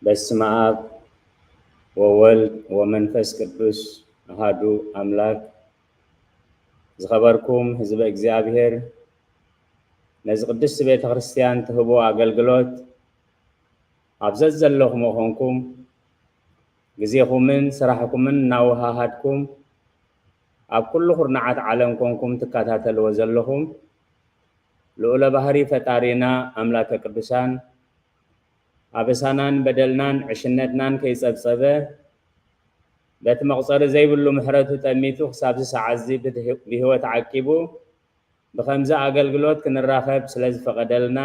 በስመ አብ ወወልድ ወመንፈስ ቅዱስ አሃዱ አምላክ። ዝኸበርኩም ህዝበ እግዚኣብሔር፣ ነዚ ቅድስቲ ቤተ ክርስቲያን ትህቦ ኣገልግሎት ኣብ ዘዘለኹሞ ኾንኩም ግዜኹምን ስራሕኩምን እናወሃሃድኩም ኣብ ኩሉ ኩርናዓት ዓለም ኮንኩም ትከታተልዎ ዘለኹም ልዑለ ባህሪ ፈጣሪና ኣምላከ ቅዱሳን ኣበሳናን በደልናን ዕሽነትናን ከይጸብጸበ በቲ መቑጸሪ ዘይብሉ ምሕረቱ ጠሚቱ ክሳብ እዚ ሰዓት እዚ ብህይወት ዓቂቡ ብኸምዚ ኣገልግሎት ክንራኸብ ስለ ዝፈቐደልና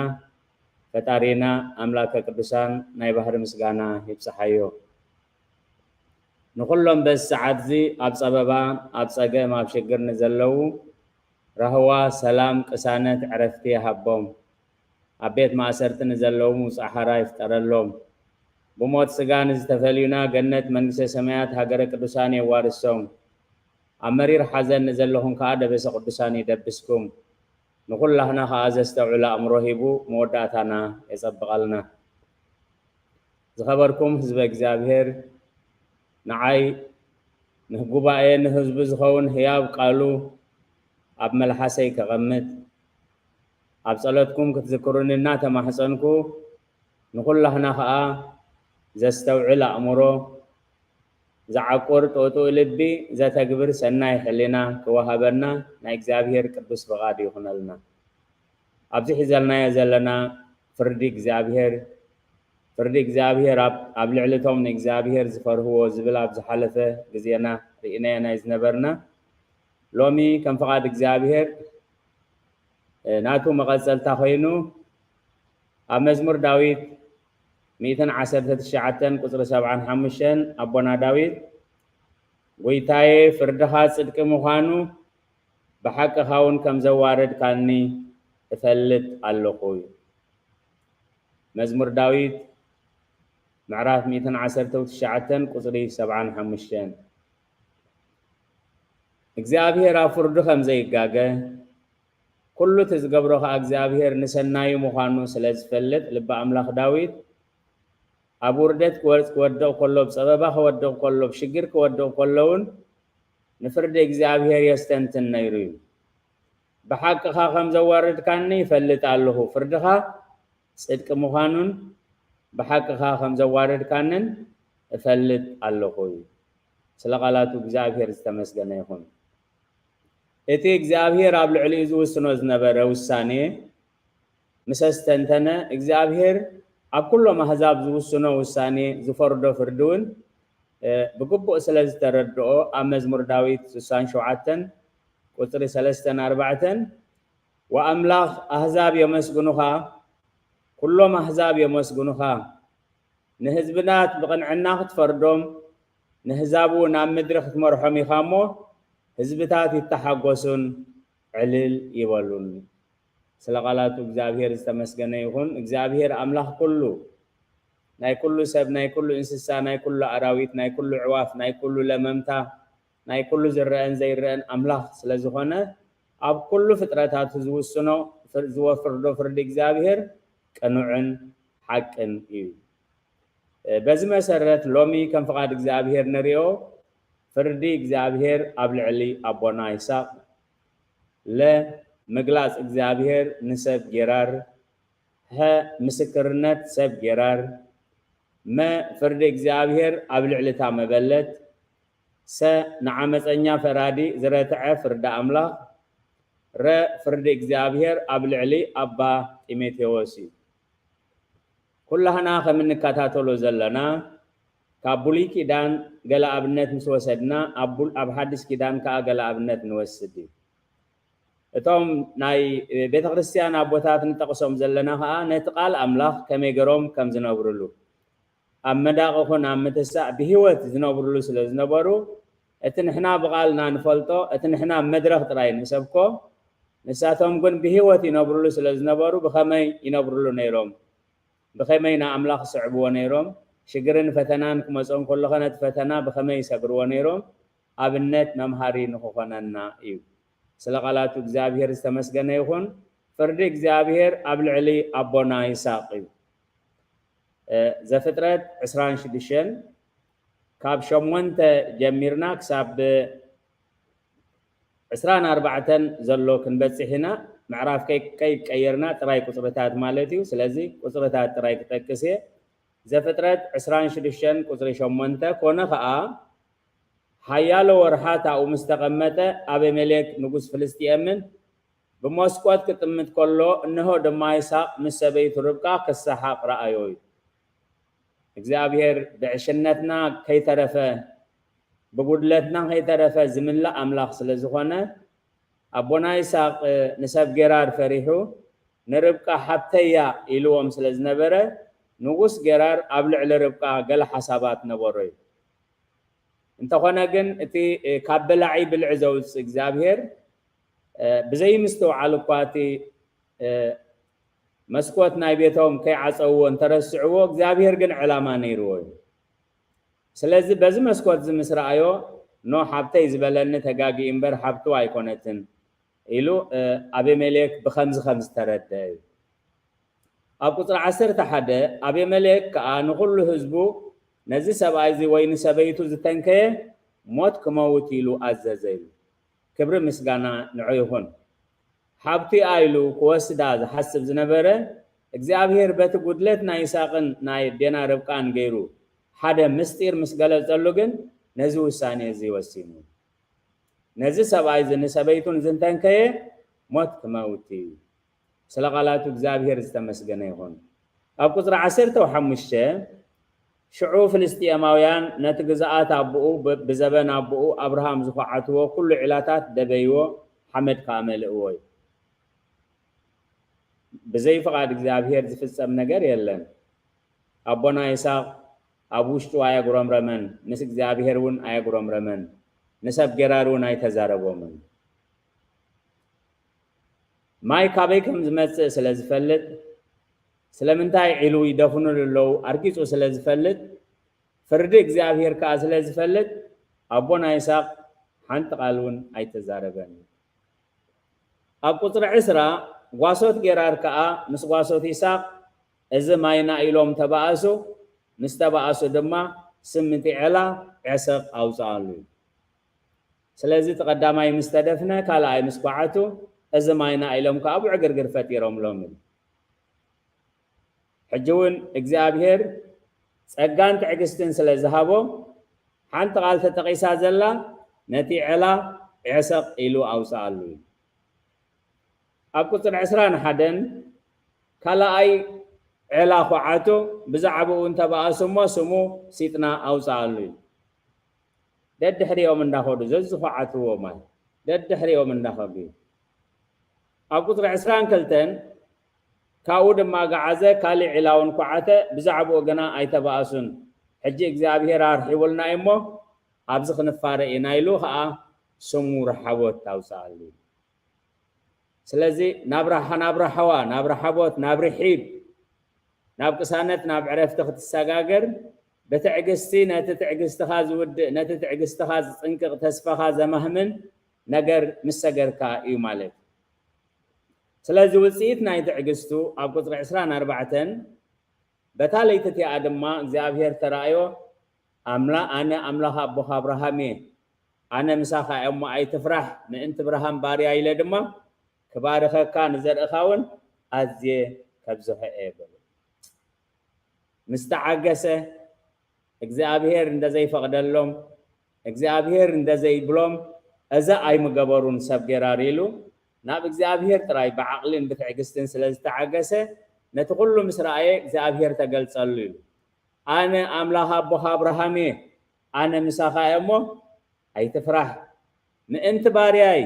ፈጣሪና ኣምላከ ቅዱሳን ናይ ባህሪ ምስጋና ይብጽሓዮ። ንኹሎም በዚ ሰዓት እዚ ኣብ ጸበባ፣ ኣብ ጸገም፣ ኣብ ሽግር ንዘለዉ ራህዋ፣ ሰላም፣ ቅሳነት፣ ዕረፍቲ ይሃቦም። ኣብ ቤት ማእሰርቲ ንዘለዉ ምውጻእ ሓራ ይፍጠረሎም። ብሞት ስጋ ንዝተፈልዩና ገነት መንግስተ ሰማያት ሃገረ ቅዱሳን የዋርሶም። ኣብ መሪር ሓዘን ንዘለኹም ከኣ ደበሰ ቅዱሳን ይደብስኩም። ንኹላህና ከኣ ዘስተውዕል ኣእምሮ ሂቡ መወዳእታና የጸብቐልና። ዝኸበርኩም ህዝበ እግዚኣብሔር፣ ንዓይ ንጉባኤ ንህዝቡ ዝኸውን ህያብ ቃሉ ኣብ መልሓሰይ ከቐምጥ ኣብ ጸሎትኩም ክትዝክሩኒ እናተማሕጸንኩ ንኹላህና ኸኣ ዘስተውዕል ኣእምሮ፣ ዝዓቁር ጥጡእ ልቢ፣ ዘተግብር ሰናይ ሕሊና ክወሃበና ናይ እግዚኣብሔር ቅዱስ ፍቓድ ይኹነልና። ኣብዚ ሒዘልናዮ ዘለና ፍርዲ እግዚኣብሔር፣ ፍርዲ እግዚኣብሔር ኣብ፣ ኣብ ልዕሊ እቶም ንእግዚኣብሔር ዝፈርህዎ ዝብል ኣብ ዝሓለፈ ግዜና ርኢናዮ ናይ ዝነበርና፣ ሎሚ ከም ፍቓድ እግዚኣብሔር፣ እ፣ ናቱ መቐጸልታ ኮይኑ፣ ኣብ መዝሙር ዳዊት ሚእትን ዓሰርተ ትሽዓተን ቁጽሪ ሰብዓን ሓሙሽተን ኣቦና ዳዊት፣ "ጐይታዬ፣ ፍርድኻ ጽድቂ ምዃኑ፣ ብሓቅኻ እውን ከም ዘዋረድካኒ እፈልጥ ኣለኹ" እዩ። መዝሙር ዳዊት ምዕራፍ ሚእትን ዓሰርተ ትሽዓተን ቁጽሪ ሰብዓን ሓሙሽተን። እግዚኣብሔር ኣብ ፍርዱ ከም ዘይጋገ፣ ኩሉ እቲ ዝገብሮ ኸኣ እግዚኣብሔር ንሰናዩ ምዃኑ ስለ ዝፈልጥ፣ ልቢ ኣምላኽ ዳዊት ኣብ ውርደት ክወ-፣ ክወድቕ ከሎ፣ ኣብ ጸበባ ክወድቕ ከሎ፣ ኣብ ሽግር ክወድቕ ከሎ እውን ንፍርዲ እግዚኣብሔር የስተንትን ነይሩ እዩ። "ብሓቅኻ ከም ዘዋረድካኒ ይፈልጥ ኣለኹ፣ ፍርድኻ ጽድቂ ምዃኑን ብሓቅኻ ከም ዘዋረድካንን እፈልጥ ኣለኹ" እዩ። ስለ ቃላቱ እግዚኣብሔር ዝተመስገነ ይኹን። እቲ እግዚኣብሔር ኣብ ልዕሊኡ ዝውስኖ ዝነበረ ውሳኔ ምስ ኣስተንተነ፣ እግዚኣብሔር ኣብ ኩሎም ኣህዛብ ዝውስኖ ውሳኔ፣ ዝፈርዶ ፍርዲ እውን፣ እ፣ ብግቡእ ስለ ዝተረድኦ፣ ኣብ መዝሙር ዳዊት ስሳን ሸውዓተን ቁጽሪ ሰለስተን ኣርባዕተን፣ "ወኣምላኽ ኣህዛብ የመስግኑኻ፣ ኩሎም ኣህዛብ የመስግኑኻ፣ ንህዝብታት ብቕንዕና ክትፈርዶም፣ ንህዛብ እውን ኣብ ምድሪ ክትመርሖም ኢኻ እሞ፣ ህዝብታት ይተሓጎሱን ዕልል ይበሉን" እዩ። ስለ ቃላቱ እግዚኣብሔር ዝተመስገነ ይኹን። እግዚኣብሔር ኣምላኽ ኩሉ፣ ናይ ኩሉ ሰብ፣ ናይ ኩሉ እንስሳ፣ ናይ ኩሉ ኣራዊት፣ ናይ ኩሉ ዕዋፍ፣ ናይ ኩሉ ለመምታ፣ ናይ ኩሉ ዝረአን ዘይረአን ኣምላኽ ስለ ዝኾነ፣ ኣብ ኩሉ ፍጥረታቱ ዝውስኖ፣ ፍር-፣ ዝወፍርዶ ፍርዲ እግዚኣብሔር ቅኑዕን ሓቅን እዩ። በዚ መሰረት ሎሚ ከም ፍቓድ እግዚኣብሔር ንሪኦ፣ ፍርዲ እግዚኣብሔር ኣብ ልዕሊ ኣቦና ይስሐቅ፣ ለ ምግላጽ እግዚኣብሔር ንሰብ ጌራር፣ ሀ ምስክርነት ሰብ ጌራር፣ መ ፍርዲ እግዚኣብሔር ኣብ ልዕሊ እታ መበለት፣ ሰ ንዓመፀኛ ፈራዲ ዝረትዐ ፍርዲ ኣምላኽ፣ ረ ፍርዲ እግዚኣብሔር ኣብ ልዕሊ ኣባ ጢሞቴዎስ እዩ። ኩላህና ከም እንከታተሎ ዘለና፣ ካብ ብሉይ ኪዳን ገለ ኣብነት ምስ ወሰድና፣ ኣብ ቡ-፣ ኣብ ሓድሽ ኪዳን ከኣ ገለ ኣብነት ንወስድ እዩ። እቶም ናይ ቤተ ክርስቲያን ኣቦታት ንጠቕሶም ዘለና ከኣ ነቲ ቃል ኣምላኽ ከመይ ገይሮም ከም ዝነብርሉ፣ ኣብ መዳቕ ኹን ኣብ ምትሳእ ብህይወት ዝነብርሉ ስለ ዝነበሩ፣ እቲ ንሕና ብቓልና ንፈልጦ፣ እቲ ንሕና ኣብ መድረኽ ጥራይ ንሰብኮ፣ ንሳቶም ግን ብህይወት ይነብርሉ ስለ ዝነበሩ፣ ብኸመይ ይነብርሉ ነይሮም? ብኸመይ ንኣምላኽ ይስዕብዎ ነይሮም? ሽግርን ፈተናን ክመጾም ከሎ ኸ ነቲ ፈተና ብኸመይ ይሰግርዎ ነይሮም? ኣብነት መምሃሪ ንኽኾነና እዩ። ስለ ቃላቱ እግዚኣብሔር ዝተመስገነ ይኹን። ፍርዲ እግዚኣብሔር ኣብ ልዕሊ ኣቦና ይስሐቅ እዩ። ዘፍጥረት ዕስራን ሽዱሽተን ካብ ሸሞንተ ጀሚርና ክሳብ ዕስራን ኣርባዕተን ዘሎ ክንበጽሕ ኢና። ምዕራፍ ከይቀየርና ጥራይ ቁጽርታት ማለት እዩ። ስለዚ ቁጽርታት ጥራይ ክጠቅስ እየ። ዘፍጥረት ዕስራን ሽዱሽተን ቁጽሪ ሸሞንተ፣ ኮነ ኸኣ ሓያሎ ወርሓት ኣብኡ ምስ ተቐመጠ፣ ኣቤሜሌክ ንጉስ ፍልስጥኤምን ብመስኮት ክጥምት ከሎ፣ እንሆ ድማ ይስሐቅ ምስ ሰበይቱ ርብቃ ክሰሓቕ ረኣዮ እዩ። እግዚኣብሔር ብዕሽነትና ከይተረፈ፣ ብጉድለትና ከይተረፈ ዝምላእ ኣምላኽ ስለ ዝኾነ፣ ኣቦና ይስሐቅ ንሰብ ጌራር ፈሪሑ፣ ንርብቃ ሓብተያ ኢልዎም ስለ ዝነበረ፣ ንጉስ ጌራር ኣብ ልዕሊ ርብቃ ገለ ሓሳባት ነበሮ እዩ። እንተኾነ ግን፣ እቲ ካብ በላዒ ብልዒ ዘውፅእ እግዚኣብሔር ብዘይምስትውዓል እኳ እቲ መስኮት ናይ ቤቶም ከይዓፀውዎ እንተረስዕዎ፣ እግዚኣብሔር ግን ዕላማ ነይርዎ እዩ። ስለዚ በዚ መስኮት እዚ ምስ ረኣዮ፣ ኖ ሓብተይ ዝበለኒ ተጋጊኡ እምበር ሓብቱ ኣይኮነትን ኢሉ ኣቤሜሌክ ብኸምዚ ከም ዝተረደአ እዩ። ኣብ ቁጽሪ ዓሰርተ ሓደ፣ ኣቤሜሌክ ከኣ ንኹሉ ህዝቡ፣ ነዚ ሰብኣይ እዚ ወይ ንሰበይቱ ዝተንከየ ሞት ክመውት ኢሉ ኣዘዘ ኢሉ። ክብሪ ምስጋና ንዑ ይኹን። ሓብቲኣ ኢሉ ክወስዳ ዝሓስብ ዝነበረ፣ እግዚኣብሔር በቲ ጉድለት ናይ ይስሐቅን ናይ ኣዴና ርብቃን ገይሩ ሓደ ምስጢር ምስ ገለጸሉ ግን፣ ነዚ ውሳኔ እዚ ወሲኑ። ነዚ ሰብኣይ እዚ ንሰበይቱን ዝተንከየ ሞት ክመውት እዩ። ስለ ቃላቱ እግዚኣብሔር ዝተመስገነ ይኹን። ኣብ ቁጽሪ ዓሰርተ ሓሙሽተ፣ ሽዑ ፍልስጥኤማውያን ነቲ ግዝኣት ኣቦኡ፣ ብ-፣ ብዘበን ኣቦኡ ኣብርሃም ዝኹዓትዎ ኩሉ ዒላታት ደበይዎ፣ ሓመድ ከኣ መልእዎ እዩ። ብዘይ ፍቓድ እግዚኣብሔር ዝፍጸም ነገር የለን። ኣቦና ይስሐቅ ኣብ ውሽጡ ኣየጉረምረመን፣ ምስ እግዚኣብሔር እውን ኣየጉረምረመን፣ ንሰብ ጌራር እውን ኣይተዛረቦምን። ማይ ካበይ ከም ዝመጽእ ስለ ዝፈልጥ፣ ስለምንታይ ዒሉ ይደፍኑሉ ኣለዉ ኣርጊጹ ስለ ዝፈልጥ፣ ፍርዲ እግዚኣብሔር ከኣ ስለ ዝፈልጥ፣ ኣቦና ይስሐቅ ሓንቲ ቃል እውን ኣይተዛረበን። ኣብ ቁጽሪ ዕስራ፣ ጓሶት ጌራር ከኣ ምስ ጓሶት ይስሐቅ፣ እዚ ማይና ኢሎም ተባእሱ፣ ምስ ተባእሱ ድማ ስም እቲ ዔላ ዔሰቅ ኣውጽኣሉ። ስለዚ እቲ ቀዳማይ ምስ ተደፍነ፣ ካልኣይ ምስ ኳዓቱ፣ እዚ ማይና ኢሎም ከኣ ብዕግርግር ፈጢሮምሎም። ሕጂ እውን እግዚኣብሔር ጸጋን ትዕግስትን ስለ ዝሃቦ፣ ሓንቲ ቃል ተጠቒሳ ዘላ፣ ነቲ ዔላ ዔሰቅ ኢሉ ኣውጽኣሉ እዩ። ኣብ ቁጽሪ ዕስራን ሓደን፣ ካልኣይ ዔላ ኳዓቱ፣ ብዛዕባኡ እንተበኣሱ እሞ ስሙ ሲጥና ኣውጽኣሉ እዩ። ደድሕሪኦም እንዳኸዱ፣ ዘዝኳዓትዎ ማይ፣ ደድሕሪኦም እንዳኸዱ እዩ። ኣብ ቁጽሪ ዕስራን ክልተን፣ ካብኡ ድማ ገዓዘ፣ ካልእ ዒላ እውን ኳዓተ፣ ብዛዕባኡ ግና ኣይተባእሱን። ሕጂ እግዚኣብሔር ኣርሒቡልና እዩ እሞ፣ ኣብዚ ክንፋረ ኢና ኢሉ ኸኣ ስሙ ረሓቦት ኣውጽኣሉ። ስለዚ ናብ ራሓ-፣ ናብ ራሓዋ፣ ናብ ረሓቦት፣ ናብ ርሒብ፣ ናብ ቅሳነት፣ ናብ ዕረፍቲ ክትሰጋገር ብትዕግስቲ ነቲ ትዕግስትኻ ዝውድእ፣ ነቲ ትዕግስትኻ ዝጽንቅቕ፣ ተስፋኻ ዘማህምን ነገር ምስ ሰገርካ እዩ ማለት። ስለዚ ውጽኢት ናይ ትዕግስቱ ኣብ ቁጽሪ ዕስራን ኣርባዕተን፣ በታ ለይቲ እቲኣ ድማ እግዚኣብሔር ተራእዮ፣ ኣምላ-፣ ኣነ ኣምላኽ ኣቦኻ ኣብርሃም እየ፣ ኣነ ምሳኻ እየ እሞ ኣይትፍራሕ፣ ምእንቲ ኣብርሃም ባርያ ኢለ ድማ ክባርኸካ ንዘርእኻ እውን ኣዝየ ከብዝሖ እየ በሎ። ምስ ተዓገሰ፣ እግዚኣብሔር እንደዘይፈቕደሎም፣ እግዚኣብሔር እንደዘይብሎም፣ እዛ ኣይምገበሩን ሰብ ጌራር ኢሉ ናብ እግዚኣብሔር ጥራይ ብዓቕልን ብትዕግስትን ስለ ዝተዓገሰ፣ ነቲ ኩሉ ምስ ረኣየ እግዚኣብሔር ተገልጸሉ ኢሉ። ኣነ ኣምላኽ ኣቦኻ ኣብርሃም እየ፣ ኣነ ምሳኻ እየ እሞ ኣይትፍራሕ። ምእንቲ ባርያይ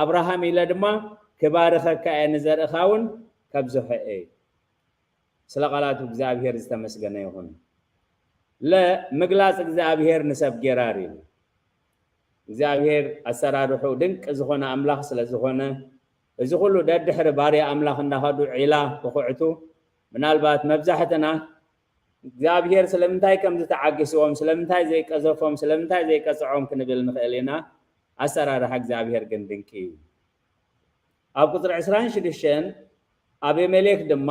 ኣብርሃም ኢለ ድማ ክባርኸካ እየ፣ ንዘርእኻ እውን ከብዝሖ እየ። ስለ ቃላቱ እግዚኣብሔር ዝተመስገነ ይኹን። ለ ምግላጽ እግዚኣብሔር ንሰብ ጌራር እዩ። እግዚኣብሔር ኣሰራርሑ ድንቂ ዝኾነ ኣምላኽ ስለ ዝኾነ፣ እዚ ኩሉ ደድሕሪ ባርያ ኣምላኽ እንዳኸዱ ዒላ ክኹዕቱ፣ ምናልባት መብዛሕትና እግዚኣብሔር ስለምንታይ ከም ዝተዓግስዎም፣ ስለምንታይ ዘይቀዘፎም፣ ስለምንታይ ዘይቀጽዖም ክንብል ንኽእል ኢና። ኣሰራርሓ እግዚኣብሔር ግን ድንቂ እዩ። ኣብ ቁጽሪ ዕስራን ሽዱሽተን፣ ኣቤሜሌክ ድማ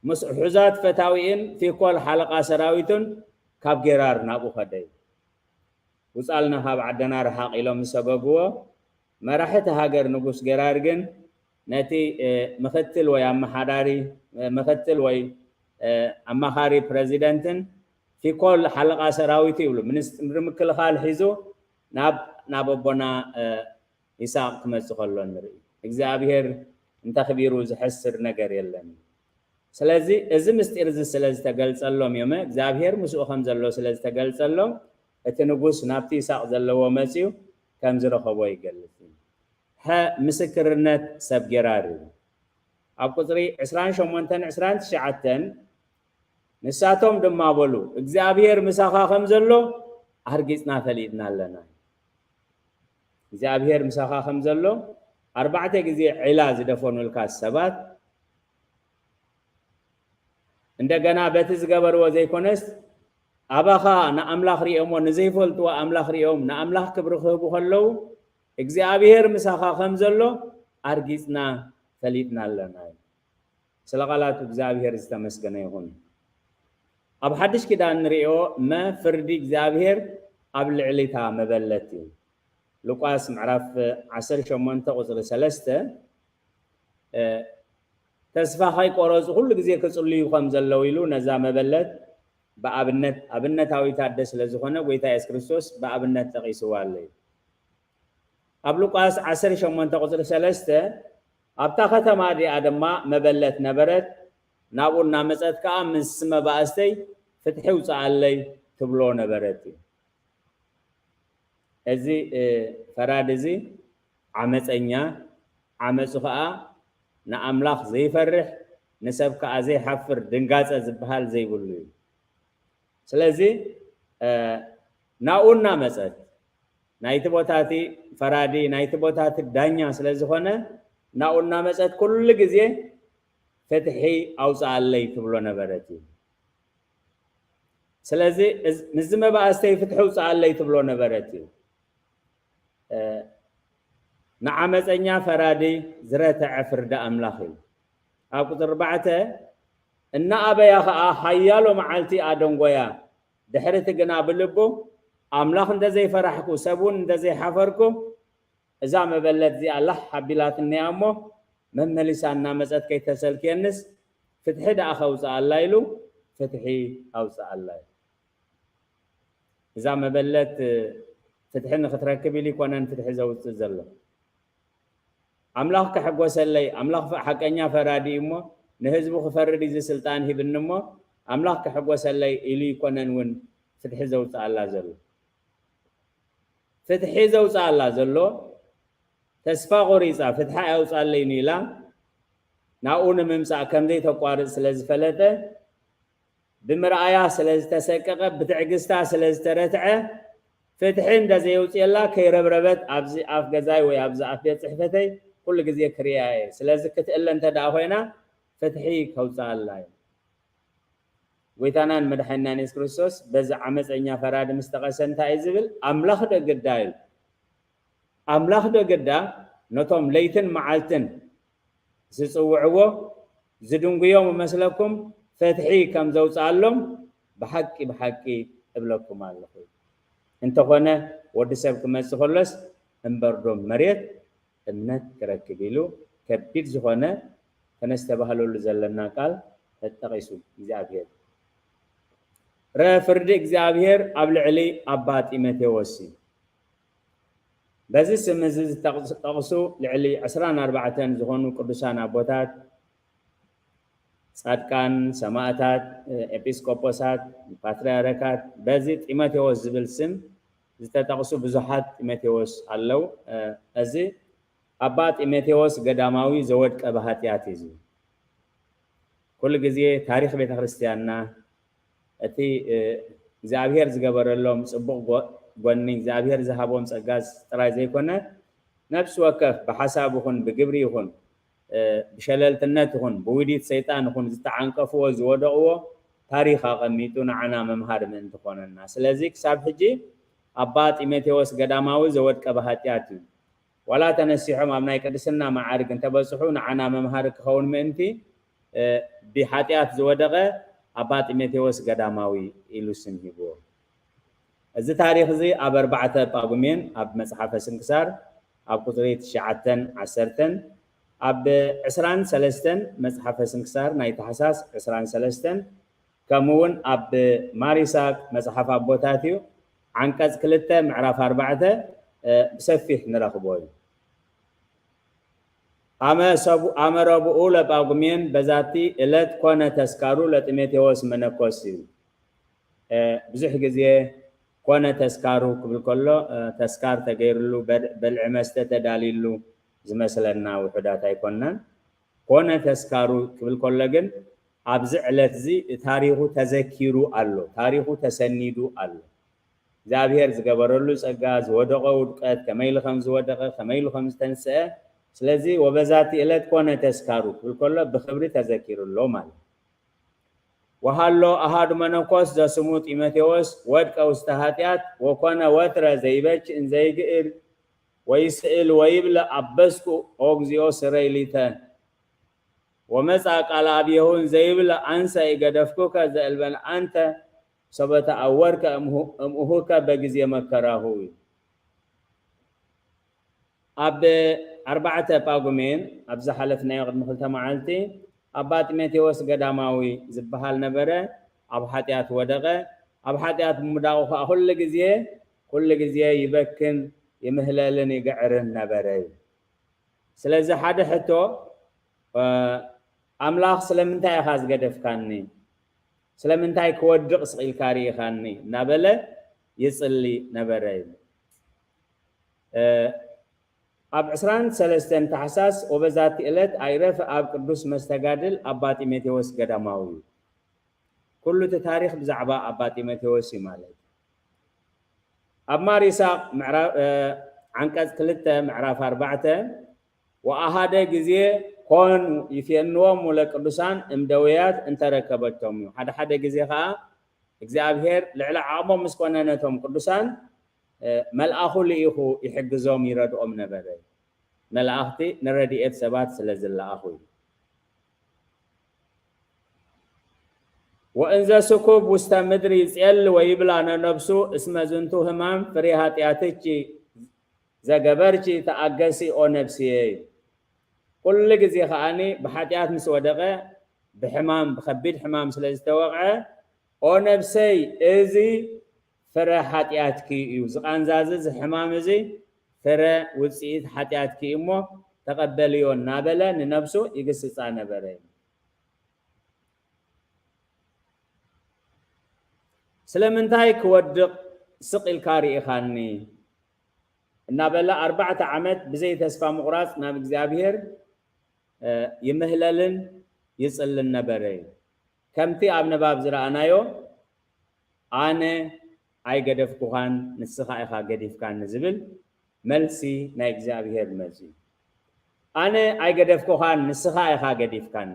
ምስሑዛት ፈታዊእን ፊኮል ሓለቓ ሰራዊቱን ካብ ጌራር ናብኡ ከደ እዩ። ውጻልና ካብ ዓድና ርሓቕ ኢሎም ዝሰገግዎ መራሒ እቲ ሃገር ንጉስ ጌራር ግን ነቲ ምክትል ወይ ኣመሓዳሪ ምክትል ወይ ኣማኻሪ ፕረዚደንትን ፊኮል ሓለቓ ሰራዊት ይብሉ። ሚኒስትሪ ምክልኻል ሒዙ ናብ ናብ ኣቦና ይስሐቅ ክመጽእ ከሎ ንርኢ። እግዚኣብሔር እንተኽቢሩ ዝሐስር ነገር የለን። ስለዚ እዚ ምስጢር እዚ ስለ ዝተገልጸሎም እዮም እግዚኣብሔር ምስኡ ከም ዘሎ ስለ ዝተገልጸሎም እቲ ንጉስ ናብቲ ይስሐቅ ዘለዎ መጽዩ ከም ዝረኸቦ ይገልጽ እዩ። ሐ ምስክርነት ሰብ ጌራር እዩ። ኣብ ቁፅሪ ዕስራን ሸሞንተን ዕስራን ትሽዓተን ንሳቶም ድማ በሉ እግዚኣብሔር ምሳኻ ከም ዘሎ ኣርጊፅና ፈሊጥና ኣለና። እግዚኣብሔር ምሳኻ ከም ዘሎ ኣርባዕተ ግዜ ዒላ ዝደፈኑልካ ሰባት እንደገና በቲ ዝገበርዎ ዘይኮነስ ኣባኻ ንኣምላኽ ሪኦሞ ንዘይፈልጥዎ ኣምላኽ ሪኦም ንኣምላኽ ክብሪ ክህቡ ከለዉ እግዚኣብሔር ምሳኻ ከም ዘሎ ኣርጊፅና ፈሊጥና ኣለና እዩ። ስለ ቃላቱ እግዚኣብሔር ዝተመስገነ ይኹን። ኣብ ሓድሽ ኪዳን ንሪኦ መ ፍርዲ እግዚኣብሔር ኣብ ልዕሊታ መበለት እዩ። ሉቃስ ምዕራፍ ዓሰርተ ሸሞንተ ቁፅሪ ሰለስተ ተስፋ ከይቆረፁ ኩሉ ግዜ ክፅልዩ ከም ዘለዉ ኢሉ ነዛ መበለት ብኣብነት ኣብነታዊት ኣደ ስለ ዝኾነ ጎይታ የሱስ ክርስቶስ ብኣብነት ጠቒስዋ ኣሎ እዩ። ኣብ ሉቃስ ዓሰርተ ሸሞንተ ቁፅሪ ሰለስተ ኣብታ ከተማ እዚኣ ድማ መበለት ነበረት፣ ናብኡ እናመፀት ከዓ ምስ መባእስተይ ፍትሒ ውፅኣለይ ትብሎ ነበረት እዩ። እዚ ፈራድ እዚ ዓመፀኛ፣ ዓመፁ ከዓ ንኣምላኽ ዘይፈርሕ ንሰብ ከዓ ዘይሓፍር ድንጋፀ ዝበሃል ዘይብሉ እዩ። ስለዚ ናብኡ እናመፀት ናይቲ ቦታ እቲ ፈራዲ ናይቲ ቦታ እቲ ዳኛ ስለ ዝኾነ ናብኡ እናመፀት ኩሉ ግዜ ፍትሒ ኣውፅኣለይ ትብሎ ነበረት እዩ። ስለዚ ምዚ መባእስተይ ፍትሒ ውፅኣለይ ትብሎ ነበረት እዩ። ንዓመፀኛ ፈራዲ ዝረተዐ ፍርዲ ኣምላኽ እዩ። ኣብ ቁፅሪ ኣርባዕተ እናኣበያ ኸዓ ሓያሎ መዓልቲ ኣደንጎያ፣ ድሕርቲ ግና ብልቡ ኣምላኽ እንተዘይፈራሕኩ ሰብ እውን እንተዘይሓፈርኩ እዛ መበለት እዚኣ ላሕ ኣቢላትኒ እያ እሞ መመሊሳ እናመፀት ከይተሰልክየንስ ፍትሒ ደኣ ከውፅኣላ ኢሉ ፍትሒ ኣውፅኣላ እዩ። እዛ መበለት ፍትሒ ንክትረክብ ኢሉ ይኮነን ፍትሒ ዘውፅእ ዘሎ። ኣምላኽ ክሕጎሰለይ፣ ኣምላኽ ሓቀኛ ፈራዲ እዩ እሞ ንህዝቡ ክፈርድ እዚ ስልጣን ሂብኒ እሞ ኣምላኽ ክሕጎሰለይ ኢሉ ይኮነን እውን ፍትሒ ዘውፅኣላ ዘሎ። ፍትሒ ዘውፅኣላ ዘሎ ተስፋ ቆሪፃ ፍትሒ ኣየውፅኣለይን ኢላ ናብኡ ንምምፃእ ከምዘይተቋርፅ ስለ ዝፈለጠ ብምርኣያ ስለ ዝተሰቀቐ ብትዕግስታ ስለ ዝተረትዐ ፍትሒ እንተዘየውፅየላ ከይረብረበት ኣብዚ ኣፍ ገዛይ ወይ ኣብዚ ኣፍ ቤት ፅሕፈተይ ኩሉ ግዜ ክሪኣ እየ። ስለዚ ክትእለ እንተ ደኣ ኮይና ፍትሒ ከውፅኣላ እዩ። ጎይታናን መድሓኒናን የሱስ ክርስቶስ በዚ ዓመፀኛ ፈራዲ ምስ ጠቐሰ እንታይ እዩ ዝብል? ኣምላኽ ዶ ግዳ ኢሉ። ኣምላኽ ዶ ግዳ ነቶም ለይትን መዓልትን ዝፅውዕዎ ዝድንጉዮም መስለኩም ፍትሒ ከም ዘውፅኣሎም ብሓቂ ብሓቂ እብለኩም ኣለኹ። እንተኾነ ወዲ ሰብ ክመፅእ ከሎስ እምበርዶ መሬት እምነት ክረክብ ኢሉ ከቢድ ዝኾነ ከነስተባህለሉ ዘለና ቃል ተጠቒሱ እግዚኣብሔር። ረ ፍርዲ እግዚኣብሔር ኣብ ልዕሊ ኣባ ጢሞቴዎስ እዩ። በዚ ስም እዚ ዝተጠቕሱ ልዕሊ ዕስራን ኣርባዕተን ዝኾኑ ቅዱሳን ኣቦታት፣ ጻድቃን፣ ሰማእታት፣ ኤጲስቆጶሳት፣ ፓትርያርካት፣ በዚ ጢሞቴዎስ ዝብል ስም ዝተጠቕሱ ብዙሓት ጢሞቴዎስ ኣለዉ። እዚ ኣባ ጢሞቴዎስ ገዳማዊ ዘወድቀ ብሃጥያት እዩ። ኩሉ ግዜ ታሪኽ ቤተ ክርስቲያንና እቲ እግዚኣብሔር ዝገበረሎም ጽቡቕ ጎ-፣ ጎኒ እግዚኣብሔር ዝሃቦም ጸጋ ጥራይ ዘይኮነ ነፍሲ ወከፍ ብሓሳብ ይኹን ብግብሪ ይኹን ብሸለልትነት ይኹን ብውዲት ሰይጣን ይኹን ዝተዓንቀፍዎ ዝወደቕዎ ታሪኽ ኣቐሚጡ ንዓና መምሃሪ ምእንቲ ኮነና። ስለዚ ክሳብ ሕጂ ኣባ ጢሞቴዎስ ገዳማዊ ዘወድቀ ብሃጥያት እዩ። ዋላ ተነሲሖም ኣብ ናይ ቅድስና መዓርግ እንተበጽሑ ንዓና መምሃሪ ክኸውን ምእንቲ ብሓጢኣት ዝወደቐ ኣባ ጢሞቴዎስ ገዳማዊ ኢሉ ስም ሂብዎ። እዚ ታሪኽ እዚ ኣብ ኣርባዕተ ጳጉሜን ኣብ መጽሓፈ ስንክሳር ኣብ ቁጽሪ ትሽዓተን ዓሰርተን፣ ኣብ ዕስራን ሰለስተን መጽሓፈ ስንክሳር ናይ ታሕሳስ ዕስራን ሰለስተን፣ ከምኡ እውን ኣብ ማር ይስሐቅ መጽሓፍ ኣቦታት እዩ፣ ዓንቀጽ ክልተ ምዕራፍ ኣርባዕተ፣ እ፣ ብሰፊሕ ንረኽቦ እዩ። ኣመ ሰቡ-፣ ኣመ ረቡኡ ለጳጉሜን በዛቲ እለት ኮነ ተስካሩ ለጢሞቴዎስ መነኮስ እዩ። እ፣ ብዙሕ ግዜ ኮነ ተስካሩ ክብል ከሎ፣ እ፣ ተስካር ተገይርሉ፣ በል-፣ በልዒ መስተ ተዳልዩሉ ዝመስለና ውሑዳት ኣይኮንናን። ኮነ ተስካሩ ክብል ከሎ ግን ኣብዚ ዕለት እዚ ታሪኹ ተዘኪሩ ኣሎ፣ ታሪኹ ተሰኒዱ ኣሎ። እግዚኣብሔር ዝገበረሉ ጸጋ፣ ዝወደቐ ውድቀት፣ ከመይ ኢሉ ከም ዝወደቐ፣ ከመይ ኢሉ ከም ዝተንስአ። ስለዚ ወበዛቲ ዕለት ኮነ ተስካሩ ክብል ከሎ ብኽብሪ ተዘኪሩ ኣሎ ማለት እዩ። ወሃሎ ኣሃዱ መነኮስ ዘስሙ ጢሞቴዎስ ወድቀ ውስተ ኃጢአት ወኮነ ወትረ ዘይበችእን ዘይግእር ወይስእል ወይብል ኣበስኩ ኦ እግዚኦ ስረይ ሊተ ወመጻ ቃል ኣብየሁን ዘይብል አንሰ ኢገደፍኩከ ዘእልበን አንተ ሰበተ አወርከ እምሁ-፣ እምኡሁከ በጊዜ መከራሁ እዩ። ኣብ ኣርባዕተ ጳጉሜን ኣብ ዝሓለፍናዮ ቅድሚ ክልተ መዓልቲ ኣባ ጢሞቴዎስ ገዳማዊ ዝበሃል ነበረ። ኣብ ሓጢኣት ወደቐ። ኣብ ሓጢኣት ምውዳቑ ኸዓ ኩሉ ግዜ፣ ኩሉ ግዜ ይበክን ይምህለልን ይግዕርን ነበረ እዩ። ስለዚ ሓደ ሕቶ፣ እ፣ ኣምላኽ ስለምንታይ ኢኻ ዝገደፍካኒ? ስለምንታይ ክወድቕ ስቕ ኢልካ ርኢኻኒ? እናበለ ይጽሊ ነበረ እዩ። እ፣ ኣብ ዕስራን ሰለስተን ታሕሳስ ወበዛቲ ዕለት ኣይረፍ ኣብ ቅዱስ መስተጋድል ኣባ ጢሞቴዎስ ገዳማዊ እዩ። ኩሉ እቲ ታሪኽ ብዛዕባ ኣባ ጢሞቴዎስ እዩ ማለት እዩ። ኣብ ማር ይስሐቅ ምዕራ-፣ እ፣ ዓንቀጽ ክልተ ምዕራፍ ኣርባዕተ፣ ወኣሃደ ግዜ ኮኑ ይፌንዎም ለቅዱሳን እምደውያት እንተረከበቶም እዩ። ሓደ ሓደ ግዜ ኸዓ እግዚኣብሔር ልዕሊ ዓቕሞም ምስ ኮነ ነቶም ቅዱሳን፣ እ፣ መልኣኹ ልኢኹ ይሕግዞም ይረድኦም ነበረ። መላእኽቲ ንረድኤት ሰባት ስለ ዝለኣኹ እዩ። ወእንዘ ስኩብ ውስተ ምድሪ ይጼል ወይብላ ነነብሱ እስመ ዝንቱ ህማም ፍሬ ኃጢአትኪ ዘገበርኪ ተኣገሲ ኦ ነብስየ እዩ። ኩሉ ግዜ ከኣኒ ብሓጢኣት ምስ ወደቐ ብሕማም፣ ብኸቢድ ሕማም ስለ ዝተወቕዐ ኦ ነብሰይ፣ እዚ ፍረ ሓጢኣትኪ እዩ፣ ዝቓንዛ እዚ፣ እዚ ሕማም እዚ ፍረ ውፅኢት ሓጢኣትኪ እዩ እሞ ተቐበልዮ እናበለ ንነብሱ ይግስጻ ነበረ። ስለምንታይ ክወድቕ ስቕ ኢልካ ርኢኻኒ? እናበለ ኣርባዕተ ዓመት ብዘይ ተስፋ ምቑራጽ ናብ እግዚኣብሔር፣ እ፣ ይምህለልን ይጽልን ነበረ እዩ። ከምቲ ኣብ ንባብ ዝረኣናዮ፣ ኣነ ኣይገደፍኩኻን ንስኻ ኢኻ ገዲፍካኒ ዝብል መልሲ ናይ እግዚኣብሔር መልሲ እዩ። ኣነ ኣይገደፍኩኻን ንስኻ ኢኻ ገዲፍካኒ።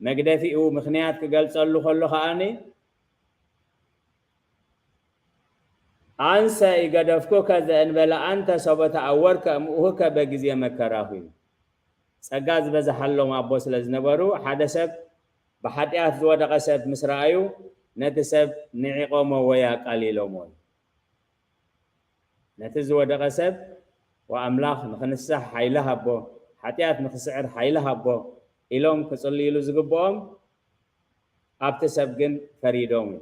መግደፊኡ ምኽንያት ክገልጸሉ ከሎ ከኣኒ፣ ኣንሰ ኢገደፍኩከ ዘእንበለ ኣንተ ሰበ ተኣወርከ እምኡሁከ በጊዜ መከራሁ እዩ። ጸጋ ዝበዝሓሎም ኣቦ ስለ ዝነበሩ፣ ሓደ ሰብ ብሓጢኣት ዝወደቐ ሰብ ምስ ረኣዩ፣ ነቲ ሰብ ንዒቖሞ ወይ ኣቃሊሎሞ እዩ። ነቲ ዝወደቐ ሰብ፣ "ወኣምላኽ ንኽንሳሕ ሓይሊ ሃቦ፣ ሓጢኣት ንኽስዕር ሓይሊ ሃቦ" ኢሎም ክጽልይሉ ዝግብኦም፣ ኣብቲ ሰብ ግን ፈሪዶም እዩ።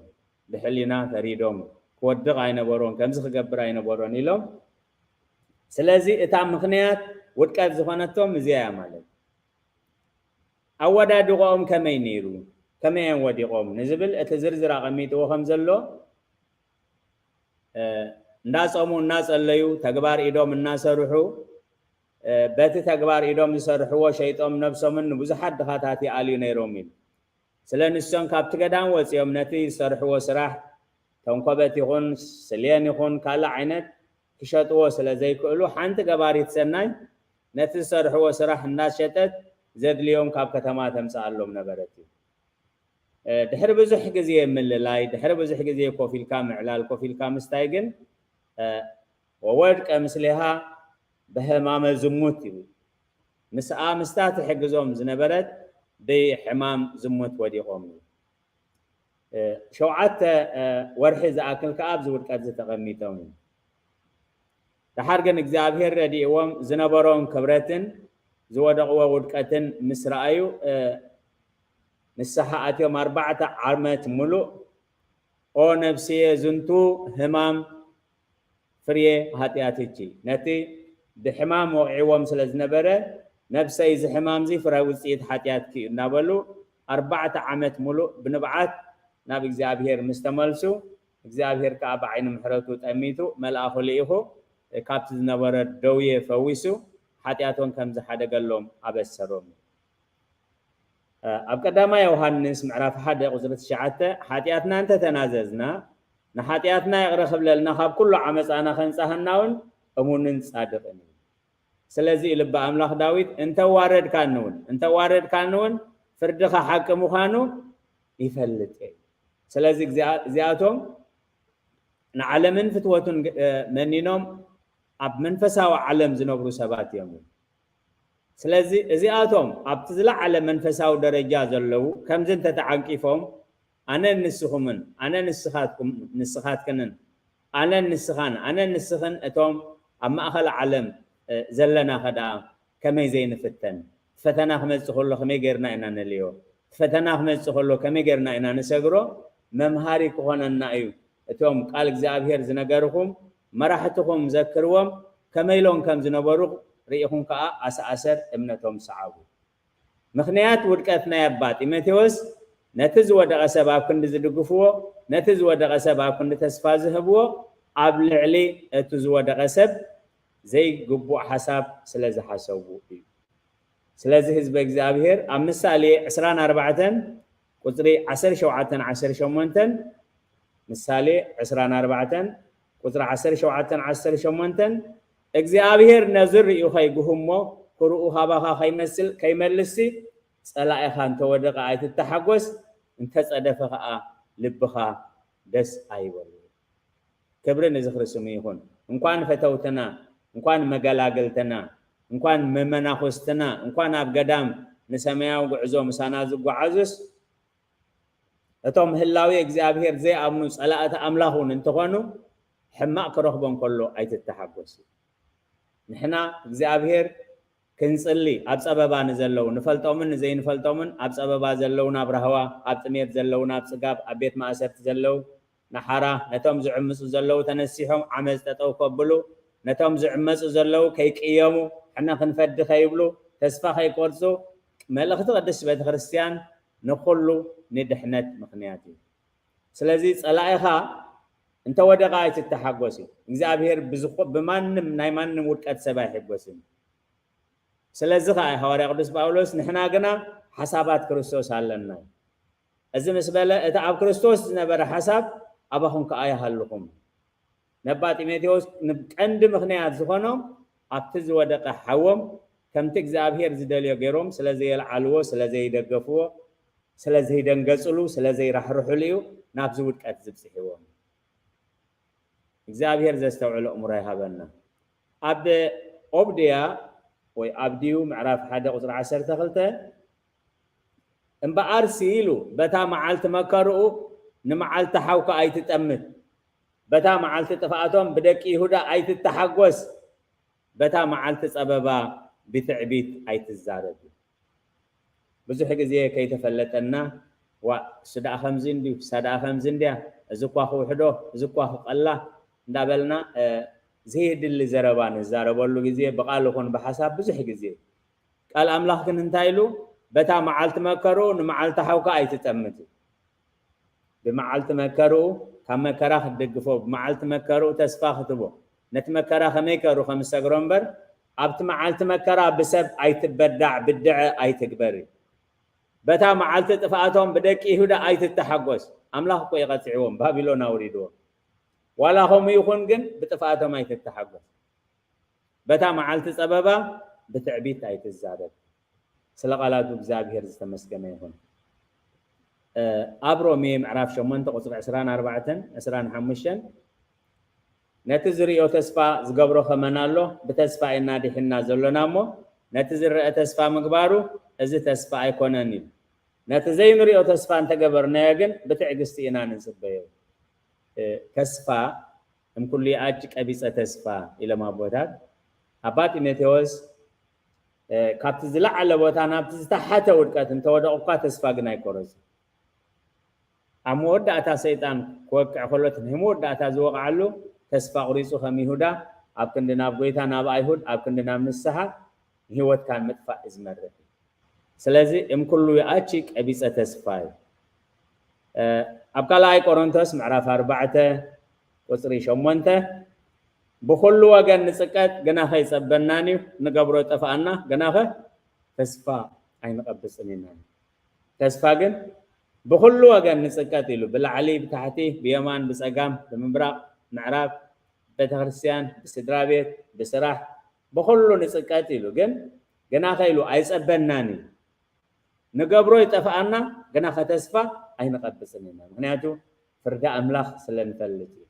ብሕሊና ፈሪዶም፣ ክወድቕ ኣይነበሮን፣ ከምዚ ክገብር ኣይነበሮን ኢሎም። ስለዚ እታ ምኽንያት ውድቀት ዝኾነቶም እዚኣ እያ ማለት እዩ። ኣወዳድቆኦም ከመይ ነይሩ? ከመይ እዮም ወዲቖም? ንዝብል እቲ ዝርዝር ኣቐሚጥዎ ከም ዘሎ፣ እ፣ እንዳጾሙ እናጸለዩ፣ ተግባር ኢዶም እናሰርሑ፣ እ፣ በቲ ተግባር ኢዶም ዝሰርሕዎ ሸይጦም ነብሶምን ንብዙሓት ድኻታት ይኣልዩ ነይሮም ኢሉ። ስለ ንሶም ካብቲ ገዳም ወጺኦም ነቲ ዝሰርሕዎ ስራሕ፣ ተንኮበት ይኹን ስልየን ይኹን ካልእ ዓይነት ክሸጥዎ ስለ ዘይክእሉ፣ ሓንቲ ገባሪት ሰናይ ነቲ ዝሰርሕዎ ስራሕ እናሸጠት ዘድልዮም ካብ ከተማ ተምጽኣሎም ነበረት እዩ። እ፣ ድሕሪ ብዙሕ ግዜ ምልላይ፣ ድሕሪ ብዙሕ ግዜ ኮፍ ኢልካ ምዕላል፣ ኮፍ ኢልካ ምስታይ ግን፣ እ፣ ወወድቀ ምስሌሃ በህማመ ዝሙት ይብል። ምስኣ ምስታ ትሕግዞም ዝነበረት ብሕማም ዝሙት ወዲቖም እዩ። ሸውዓተ ወርሒ ዝኣክል ከዓ ኣብዚ ውድቀት ዝተቐሚጦም እዩ። ደሓር ግን እግዚኣብሔር ረድእዎም ዝነበሮም ክብረትን ዝወደቕዎ ውድቀትን ምስ ረኣዩ ንስሓ ኣትዮም ኣርባዕተ ዓመት ሙሉእ ኦ ነፍስየ ዝንቱ ህማም ፍርየ ሓጢኣትኪ ነቲ ብሕማም ወቕዕዎም ስለ ዝነበረ ነፍሰይ እዚ ሕማም እዚ ፍረ ውፅኢት ሓጢኣትኪ እዩ እናበሉ ኣርባዕተ ዓመት ሙሉእ ብንብዓት ናብ እግዚኣብሔር ምስ ተመልሱ እግዚኣብሔር ከዓ ብዓይኒ ምሕረቱ ጠሚቱ መልኣኹ ልኢኹ ካብቲ ዝነበረ ደውየ ፈዊሱ ሓጢኣቶም ከም ዝሓደገሎም ኣበሰሮም። ኣብ ቀዳማይ ዮሃንስ ምዕራፍ ሓደ ቁፅሪ ትሽዓተ ሓጢኣትና እንተተናዘዝና ንሓጢኣትና ይቕረ ክብለልና ካብ ኩሉ ዓመፃና ከንፃሃና እውን እሙንን ፃድቕን እዩ። ስለዚ ልቢ ኣምላኽ ዳዊት እንተዋረድካኒ እውን እንተዋረድካኒ እውን ፍርድኻ ሓቂ ምዃኑ ይፈልጥ እየ። ስለዚ እዚኣቶም ንዓለምን ፍትወቱን መኒኖም ኣብ መንፈሳዊ ዓለም ዝነብሩ ሰባት እዮም። ስለዚ እዚኣቶም ኣብቲ ዝለዓለ መንፈሳዊ ደረጃ ዘለዉ ከምዚ እንተተዓንቂፎም ኣነ ንስኹምን ኣነ ንስኻትኩም ንስኻትክንን ኣነ ንስኻን ኣነ ንስኽን እቶም ኣብ ማእኸል ዓለም ዘለና ከደኣ ከመይ ዘይንፍተን ፈተና ክመፅእ ከሎ ከመይ ጌርና ኢና ንልዮ ፈተና ክመፅእ ከሎ ከመይ ጌርና ኢና ንሰግሮ መምሃሪ ክኾነና እዩ። እቶም ቃል እግዚኣብሔር ዝነገርኹም መራሕትኹም ዘክርዎም ከመይ ኢሎም ከም ዝነበሩ ርኢኹም ከዓ ኣሰኣሰር እምነቶም ሰዓቡ። ምኽንያት ውድቀት ናይ ኣባ ጢሞቴዎስ ነቲ ዝወደቐ ሰብ ኣብ ክንዲ ዝድግፍዎ ነቲ ዝወደቐ ሰብ ኣብ ክንዲ ተስፋ ዝህብዎ ኣብ ልዕሊ እቲ ዝወደቐ ሰብ ዘይግቡእ ሓሳብ ስለ ዝሓሰቡ እዩ። ስለዚ ህዝበ እግዚኣብሔር ኣብ ምሳሌ ዕስራን ኣርባዕተን ቁፅሪ ዓሰርተ ሸውዓተን ዓሰርተ ሸሞንተን ምሳሌ ዕስራን ኣርባዕተን ቁፅሪ ዓሰርተ ሸውዓተን ዓሰርተ ሸሞንተን እግዚኣብሔር ነዚ ርእዩ ከይጉህሞ ኩርኡ ካባኻ ከይመስል ከይመልስሲ ፀላኢኻ እንተወደቐ ኣይትተሓጎስ እንተፀደፈ ከዓ ልብኻ ደስ ኣይበሉ። ክብሪ ንዝኽሪ ስሙ ይኹን። እንኳን ፈተውትና፣ እንኳን መገላግልትና፣ እንኳን መመናኹስትና፣ እንኳን ኣብ ገዳም ንሰማያዊ ጉዕዞ ምሳና ዝጓዓዙስ እቶም ህላዊ እግዚኣብሔር ዘይኣምኑ ጸላእቲ ኣምላኽ እውን እንተኾኑ ሕማቕ ክረኽቦም ከሎ ኣይትተሓጎስ። ንሕና እግዚኣብሔር ክንጽሊ ኣብ ጸበባ ንዘለዉ ንፈልጦምን ንዘይንፈልጦምን ኣብ ጸበባ ዘለዉ ናብ ራህዋ ኣብ ጥሜት ዘለዉ ናብ ጽጋብ ኣብ ቤት ማእሰርቲ ዘለዉ ንሓራ ነቶም ዝዕምጹ ዘለዉ ተነሲሖም ዓመጽ ጠጠው ከብሉ ነቶም ዝዕመጹ ዘለዉ ከይቅየሙ ሕነ ክንፈዲ ከይብሉ ተስፋ ከይቆርጹ መልእኽቲ ቅድስቲ ቤተክርስትያን ንኹሉ ንድሕነት ምኽንያት እዩ። ስለዚ ጸላኢኻ እንተወደቐ ኣይትተሓጎስ እዩ። እግዚኣብሔር ብዝኾ- ብማንም ናይ ማንም ውድቀት ሰብ ኣይሕጎስን። ስለዚ ኸዓ ሃዋርያ ቅዱስ ጳውሎስ ንሕና ግና ሓሳባት ክርስቶስ ኣለና። እዚ ምስ በለ እቲ ኣብ ክርስቶስ ዝነበረ ሓሳብ ኣባኹም ከኣ ይሃልኹም። ነባ ጢሞቴዎስ ንቀንዲ ምኽንያት ዝኾኖም ኣብቲ ዝወደቐ ሓዎም ከምቲ እግዚኣብሔር ዝደልዮ ገይሮም ስለ ዘየልዓልዎ፣ ስለ ዘይደገፍዎ፣ ስለ ዘይደንገጽሉ፣ ስለ ዘይራሕርሕሉ እዩ ናብዚ ውድቀት ዝብጽሕዎም። እግዚኣብሔር ዘስተውዕሎ እምሮ ይሃበና። ኣብ ኦብድያ ወይ ኣብድዩ ምዕራፍ ሓደ ቁፅሪ ዓሰርተ ክልተ እምበኣርሲ ኢሉ በታ መዓልቲ መከርኡ ንመዓልቲ ሓውካ ኣይትጠምት፣ በታ መዓልቲ ጥፍኣቶም ብደቂ ይሁዳ ኣይትተሓጎስ፣ በታ መዓልቲ ጸበባ ብትዕቢት ኣይትዛረብ። ብዙሕ ግዜ ከይተፈለጠና ዋ እሱ ደኣ ከምዚ እንድዩ እሳ ደኣ ከምዚ እንድያ እዚ እኳ ክውሕዶ እዚ እኳ ክቐላ እንዳበልና ዘይድሊ ዘረባ ንዛረበሉ ግዜ ብቃል ይኹን ብሓሳብ ብዙሕ ግዜ ቃል ኣምላኽ ግን እንታይ ኢሉ በታ መዓልቲ መከሩ ንመዓልቲ ሓውካ ኣይትጠምት እዩ። ብመዓልቲ መከርኡ ካብ መከራ ክትድግፎ ብመዓልቲ መከርኡ ተስፋ ክትቦ ነቲ መከራ ከመይ ከሩ ከምሰግሮ እምበር ኣብቲ መዓልቲ መከራ ብሰብ ኣይትበዳዕ ብድዐ ኣይትግበር እዩ። በታ መዓልቲ ጥፍኣቶም ብደቂ ይሁዳ ኣይትተሓጎስ። ኣምላኽ እኮ ይቐፅዕዎም ባቢሎን ኣውሪድዎም። ዋላ ከምኡ ይኹን ግን ብጥፍኣቶም ኣይትተሓጎስ። በታ መዓልቲ ጸበባ ብትዕቢት ኣይትዛረብ። ስለ ቃላቱ እግዚኣብሔር ዝተመስገነ ይኹን። ኣብ ሮሜ ምዕራፍ ሸሞንተ ቁፅሪ ዕስራን ኣርባዕተን ዕስራን ሓሙሽተን ነቲ ዝርእዮ ተስፋ ዝገብሮ ከመና ኣሎ ብተስፋ ኢና ድሒና ዘሎና እሞ ነቲ ዝረአ ተስፋ ምግባሩ እዚ ተስፋ ኣይኮነን እዩ። ነቲ ዘይንሪኦ ተስፋ እንተገበርናዮ ግን ብትዕግስቲ ኢና ንጽበዮ። እ፣ ተስፋ እምኩሉ ይኣጭ ቀቢጸ ተስፋ ኢሎም ኣቦታት። ኣባ ጢሞቴዎስ፣ እ፣ ካብቲ ዝለዓለ ቦታ ናብቲ ዝተሓተ ውድቀት እንተወደቑ እኳ ተስፋ ግን ኣይቆረጹ። ኣብ መወዳእታ ሰይጣን ክወቅዕ ከሎ እቲ ናይ መወዳእታ ዝወቕዓሉ ተስፋ ኣቑሪጹ ከም ይሁዳ ኣብ ክንዲ ናብ ጎይታ ናብ ኣይሁድ ኣብ ክንዲ ናብ ንስሓ ንህይወትካ ንምጥፋእ እዩ ዝመርሕ። ስለዚ እምኩሉ ይኣቺ ቀቢጸ ተስፋ እዩ። እ፣ ኣብ ካልኣይ ቆሮንቶስ ምዕራፍ ኣርባዕተ ቁጽሪ ሸሞንተ ብኹሉ ወገን ንጽቀጥ ግናኸ ይጸበናን እዩ፣ ንገብሮ ይጠፍኣና ግናኸ ተስፋ ኣይንቐብጽን ኢና። ተስፋ ግን ብኹሉ ወገን ንጽቀጥ ኢሉ ብላዕሊ ብታሕቲ ብየማን ብጸጋም ብምብራቕ ምዕራብ ቤተክርስትያን ብስድራ ቤት ብስራሕ ብኹሉ ንጽቀጥ ኢሉ ግን ግናኸ ኢሉ ኣይጸበናን እዩ። ንገብሮ ይጠፍኣና ግናኸ ተስፋ ኣይንቐብጽን ኢና። ምክንያቱ ፍርዲ ኣምላኽ ስለ ንፈልጥ እዩ።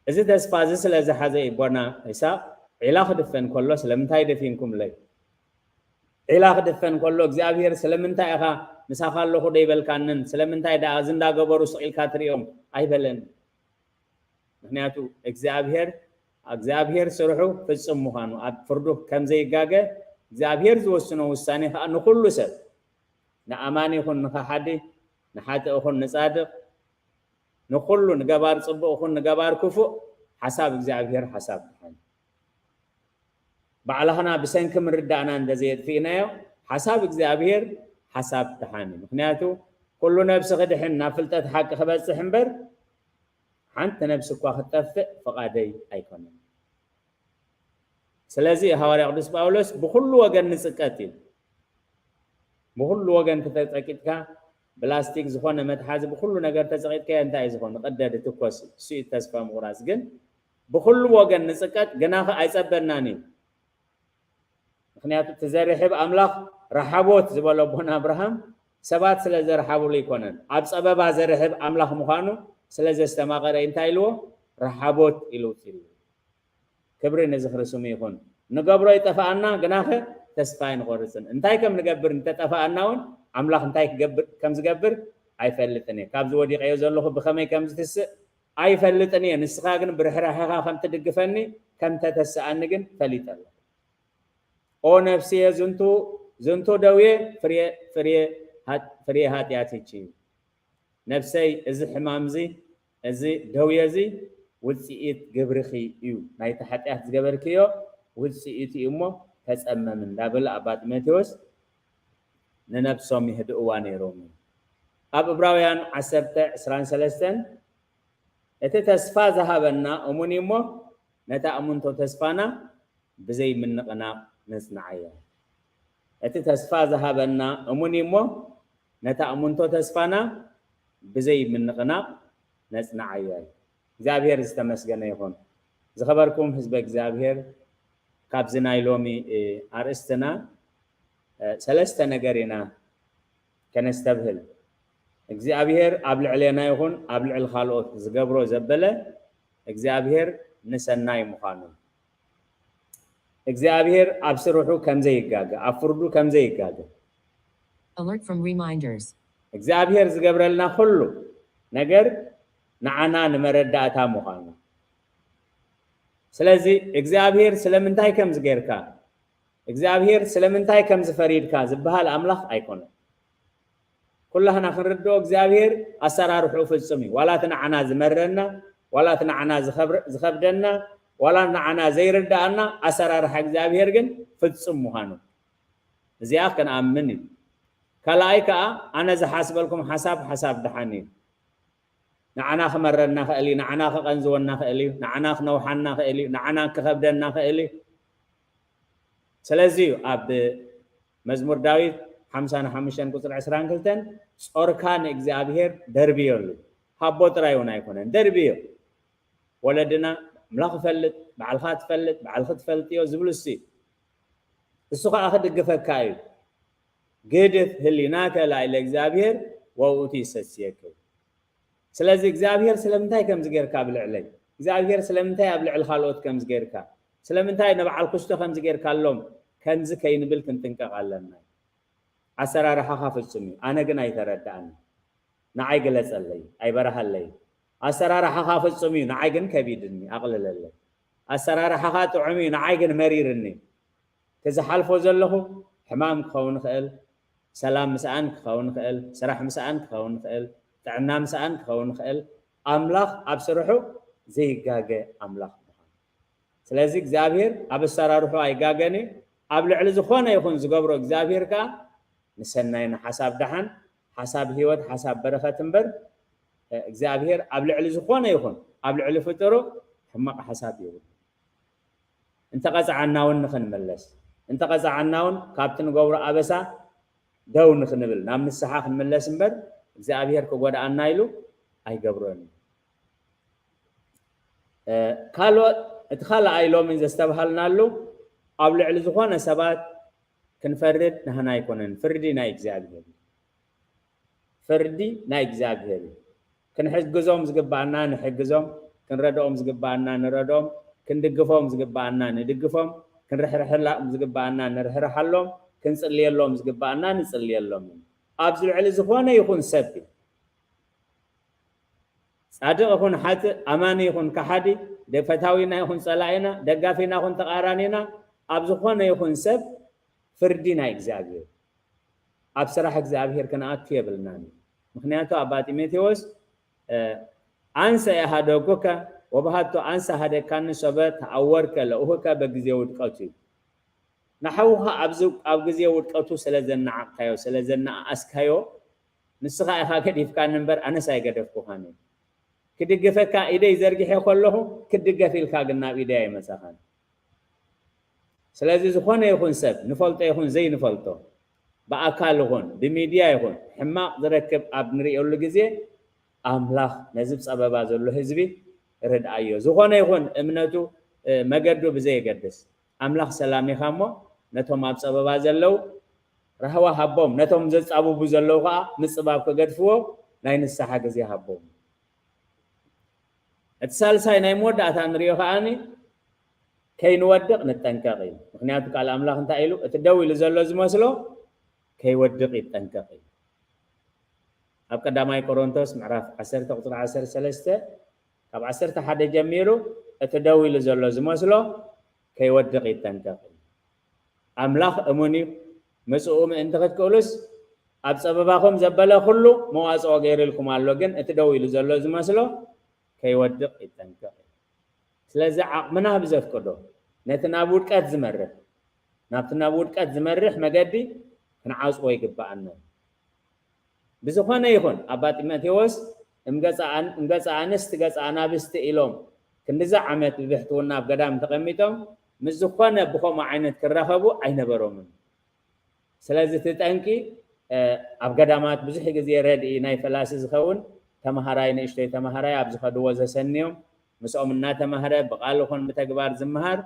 እዚ ተስፋ እዚ ስለ ዝሓዘ እዩ ኣቦና ይስሐቅ ዒላ ክድፈን ከሎ ስለምንታይ ደፊንኩምለይ? ዒላ ክድፈን ከሎ እግዚኣብሔር ስለምንታይ ኢኻ ምሳኻ ኣለኹ ደይበልካንን ስለምንታይ ደኣ እዚ እንዳገበሩ ስቕ ኢልካ ትሪኦም ኣይበለን። ምክንያቱ እግዚኣብሔር እግዚኣብሔር ስርሑ ፍጹም ምዃኑ ኣብ ፍርዱ ከም ዘይጋገ እግዚኣብሔር ዝወስኖ ውሳኔ ከዓ ንኹሉ ሰብ ንኣማኒ ይኹን ንኸሓዲ ንሓጥእ ይኹን ንጻድቕ ንኹሉ ንገባር ጽቡቕ ይኹን ንገባር ክፉእ ሓሳብ እግዚኣብሔር ሓሳብ ድሓን ባዕላኽና ብሰንኪ ምርዳእና እንተዘየጥፊእናዮ ሓሳብ እግዚኣብሔር ሓሳብ ድሓን እዩ። ምክንያቱ ኩሉ ነብሲ ክድሕን ናብ ፍልጠት ሓቂ ክበጽሕ እምበር ሓንቲ ነብሲ እኳ ክትጠፍእ ፍቓደይ ኣይኮነን። ስለዚ ሃዋርያ ቅዱስ ጳውሎስ ብኹሉ ወገን ንጽቀት እዩ። ብኹሉ ወገን ተጸቂጥካ ብላስቲክ ዝኾነ መትሓዚ ብኹሉ ነገር ተጸቂጥካዮ እንታይ እዩ ዝኾን? ንቀደድ ትኮስ እዩ። እሱ እዩ ተስፋ ምቑራጽ። ግን ብኹሉ ወገን ንጽቀት ግናኸ ኣይጸበናን እዩ። ምክንያቱ እቲ ዘርሕብ ኣምላኽ ረሓቦት ዝበሎ ኣቦና ኣብርሃም ሰባት ስለ ዘርሓብሉ ኣይኮነን። ኣብ ጸበባ ዘርሕብ ኣምላኽ ምዃኑ ስለ ዘስተማቐረ እንታይ ኢልዎ? ረሓቦት ኢሉ ውፅሉ። ክብሪ ንዝኽሪ ስሙ ይኹን። ንገብሮ ይጠፍኣና ግናኸ ተስፋ ኣይንቆርፅን። እንታይ ከም ንገብር እንተጠፋኣና እውን ኣምላኽ እንታይ ክገብር ከም ዝገብር ኣይፈልጥን እየ። ካብዚ ወዲቐዮ ዘለኹ ብኸመይ ከም ዝትስእ ኣይፈልጥን እየ። ንስኻ ግን ብርሕራሕኻ ከም ትድግፈኒ ከም ተተስኣኒ ግን ፈሊጠ ኣለኹ። ኦ ነፍስየ ዝንቱ ዝንቱ ደዌ ፍሬ ፍሬ ፍሬ ኃጢአትኪ ነፍሰይ እዚ ሕማምዚ እዚ ደውየዚ ውፅኢት ግብርኺ እዩ፣ ናይቲ ሓጢኣት ዝገበርክዮ ውፅኢቱ እዩ እሞ ተፀመሚ እንዳበለ ኣባ ጢሞቴዎስ ንነብሶም ይህድእዋ ነይሮም እዩ። ኣብ እብራውያን ዓሰርተ ዕስራን ሰለስተን እቲ ተስፋ ዝሃበና እሙን እዩ እሞ ነታ እሙንቶ ተስፋና ብዘይ ምንቕናቕ ነጽንዓያ። እቲ ተስፋ ዝሃበና እሙን እዩ እሞ ነታ እሙንቶ ተስፋና ብዘይ ምንቕናቕ ነጽንዓያ እዩ። እግዚኣብሔር ዝተመስገነ ይኹን። ዝኸበርኩም ህዝበ እግዚኣብሔር ካብዚ ናይ ሎሚ ኣርእስትና ሰለስተ ነገር ኢና ከነስተብህል። እግዚኣብሔር ኣብ ልዕሌና ይኹን ኣብ ልዕሊ ካልኦት ዝገብሮ ዘበለ እግዚኣብሔር ንሰናይ ምዃኑ እግዚኣብሔር ኣብ ስርሑ ከምዘይጋገ ኣብ ፍርዱ ከምዘይጋገ እግዚኣብሔር ዝገብረልና ኩሉ ነገር ንዓና ንመረዳእታ ምዃኑ ስለዚ እግዚኣብሔር ስለምንታይ ከም ዝገርካ እግዚኣብሔር ስለምንታይ ከም ዝፈሪድካ ዝበሃል ኣምላኽ ኣይኮነን። ኩላህና ክንርድኦ እግዚኣብሔር ኣሰራርሑ ፍጹም እዩ። ዋላ እቲ ንዓና ዝመረና ዋላ እቲ ንዓና ዝኸብደና ዋላ ንዓና ዘይርድኣና ኣሰራርሓ እግዚኣብሔር ግን ፍጹም ምዃኑ እዚኣ ክንኣምን እዩ። ካልኣይ ከዓ ኣነ ዝሓስበልኩም ሓሳብ ሓሳብ ድሓን እዩ። ንዓና ክመረና ክእል እዩ፣ ንዓና ክቐንዝወና ክእል እዩ፣ ንዓና ክነውሓና ክእል እዩ፣ ንዓና ክኸብደና ክእል እዩ። ስለዚ እዩ ኣብ መዝሙር ዳዊት ሓምሳን ሓሙሽተን ቁፅሪ ዕስራን ክልተን ጾርካ ንእግዚኣብሔር ደርብየሉ። ሃቦ ጥራይ እውን ኣይኮነን፣ ደርብዮ። ወለድና ኣምላኽ ይፈልጥ፣ ባዕልኻ ትፈልጥ፣ ባዕልኺ ትፈልጥዮ ዝብሉ እሱ እዩ። እሱ ከዓ ክድግፈካ እዩ። ግድፍ ህሊናከ ላዕለ እግዚኣብሔር ወውእቱ ይሰስየከ። ስለዚ እግዚኣብሔር ስለምንታይ ከምዚ ጌርካ ኣብ ልዕለይ እግዚኣብሔር ስለምንታይ ኣብ ልዕሊ ካልኦት ከምዚ ጌርካ ስለምንታይ ንበዓል ኩስቶ ከምዚ ጌርካሎም ከምዚ ከይንብል ክንጥንቀቕ ኣለና። ኣሰራርሓኻ ፍጹም እዩ፣ ኣነ ግን ኣይተረድኣኒ። ንዓይ ግለጸለይ፣ ኣይበርሃለይ። ኣሰራርሓኻ ፍጹም እዩ፣ ንዓይ ግን ከቢድኒ፣ ኣቕልለለይ። ኣሰራርሓኻ ጥዑም እዩ፣ ንዓይ ግን መሪርኒ። እቲ ዝሓልፎ ዘለኹ ሕማም ክኸውን ይኽእል፣ ሰላም ምስኣን ክኸውን ይኽእል፣ ስራሕ ምስኣን ክኸውን ይኽእል፣ ጥዕና ምስኣን ክኸውን ይኽእል። ኣምላኽ ኣብ ስርሑ ዘይጋገ ኣምላኽ ምዃኑ። ስለዚ እግዚኣብሔር ኣብ ኣሰራርሑ ኣይጋገን እዩ። ኣብ ልዕሊ ዝኾነ ይኹን ዝገብሮ እግዚኣብሔር ከኣ ንሰናይ ንሓሳብ ደሓን፣ ሓሳብ ህይወት፣ ሓሳብ በረኸት እምበር፣ እግዚኣብሔር ኣብ ልዕሊ ዝኾነ ይኹን ኣብ ልዕሊ ፍጡሩ ሕማቕ ሓሳብ የብሉ። እንተቐጽዓና እውን ንኽንምለስ፣ እንተቐጽዓና እውን ካብቲ ንገብሮ ኣበሳ ደው ንኽንብል፣ ናብ ንስሓ ክንምለስ እምበር እግዚኣብሔር ክጎድኣና ኢሉ ኣይገብሮን እዩ። ካልኦት፣ እቲ ካልኣይ ሎሚ ዘስተብሃልናሉ ኣብ ልዕሊ ዝኾነ ሰባት ክንፈርድ ናህና ኣይኮነን። ፍርዲ ናይ እግዚኣብሔር እዩ። ፍርዲ ናይ እግዚኣብሔር እዩ። ክንሕግዞም ዝግባኣና ንሕግዞም፣ ክንረድኦም ዝግባኣና ንረድኦም፣ ክንድግፎም ዝግባኣና ንድግፎም፣ ክንርሕርሐሎም ዝግባኣና ንርሕርሓሎም፣ ክንጽልየሎም ዝግባኣና ንጽልየሎም። ኣብዚ ልዕሊ ዝኾነ ይኹን ሰብ እዩ። ጻድቕ ይኹን ሓጥእ፣ ኣማኒ ይኹን ከሓዲ፣ ፈታዊና ይኹን ጸላኢና፣ ደጋፊና ይኹን ተቓራኒና፣ ኣብ ዝኾነ ይኹን ሰብ ፍርዲ ናይ እግዚኣብሔር። ኣብ ስራሕ እግዚኣብሔር ክንኣቱ የብልናን። ምኽንያቱ ኣባ ጢሞቴዎስ፣ ኣንሰ ኢሃደጉከ ወበሃቱ ኣንሰ ሃደካኒ ሶበ ተኣወርከ ለእሁከ በጊዜ ውድቀቱ እዩ። ንሓውኻ ኣብ ግዜ ውድቀቱ ስለ ዘነዓቕካዮ፣ ስለ ዘነኣኣስካዮ፣ ንስኻ ኢኻ ገዲፍካኒ እምበር ኣነስ ኣይገደፍኩኻን እየ። ክድግፈካ ኢደይ ዘርጊሐ ከለኹ ክትድገፍ ኢልካ ግን ናብ ኢደይ ኣይመጻኻን። ስለዚ ዝኾነ ይኹን ሰብ ንፈልጦ ይኹን ዘይንፈልጦ ብኣካል ይኹን ብሚድያ ይኹን ሕማቕ ዝረክብ ኣብ ንርእየሉ ግዜ ኣምላኽ ነዚ ጸበባ ዘሎ ህዝቢ ርድኣዮ። ዝኾነ ይኹን እምነቱ መገዱ ብዘየገድስ ኣምላኽ ሰላም ኢኻ እሞ ነቶም ኣብ ጸበባ ዘለዉ ራህዋ ሃቦም፣ ነቶም ዘጻብቡ ዘለዉ ከኣ ምጽባብ ክገድፍዎ ናይ ንስሓ ግዜ ሃቦም። እቲ ሳልሳይ ናይ መወዳእታ ንሪኦ ከኣኒ ከይንወድቕ ንጠንቀቕ እዩ። ምኽንያቱ ቃል ኣምላኽ እንታይ ኢሉ? እቲ ደው ኢሉ ዘሎ ዝመስሎ ከይወድቕ ይጠንቀቕ እዩ። ኣብ ቀዳማይ ቆሮንቶስ ምዕራፍ ዓሰርተ ቁጽሪ ዓሰርተ ሰለስተ ካብ ዓሰርተ ሓደ ጀሚሩ እቲ ደው ኢሉ ዘሎ ዝመስሎ ከይወድቕ ይጠንቀቕ እዩ። ኣምላኽ እሙን እዩ። ምጽኡ ምእንቲ ክትክእሉስ ኣብ ጸበባኹም ዘበለ ኩሉ መዋጽኦ ገይሩልኩም ኣሎ፣ ግን እቲ ደው ኢሉ ዘሎ ዝመስሎ ከይወድቕ ይጠንቀቕ እዩ። ስለዚ ዓቕምና ብዘፍቅዶ ነቲ ናብ ውድቀት ዝመርሕ ናብቲ ናብ ውድቀት ዝመርሕ መገዲ ክንዓጽዎ ይግብኣና። ብዝኾነ ይኹን ኣባ ጢሞቴዎስ እምገጸ ኣንስቲ ገጸ ኣናብስቲ ኢሎም ክንድዚ ዓመት ብብሕትውና ኣብ ገዳም ተቐሚጦም ምስ ዝኾነ ብኸምኡ ዓይነት ክራኸቡ ኣይነበሮምን። ስለዚ እቲ ጠንቂ ኣብ ገዳማት ብዙሕ ግዜ ረድኢ ናይ ፈላሲ ዝኸውን ተምሃራይ ንእሽተይ ተምሃራይ ኣብ ዝኸድዎ ዘሰንዮም ምስኦም እናተማህረ ብቓል ኾን ብተግባር ዝምሃር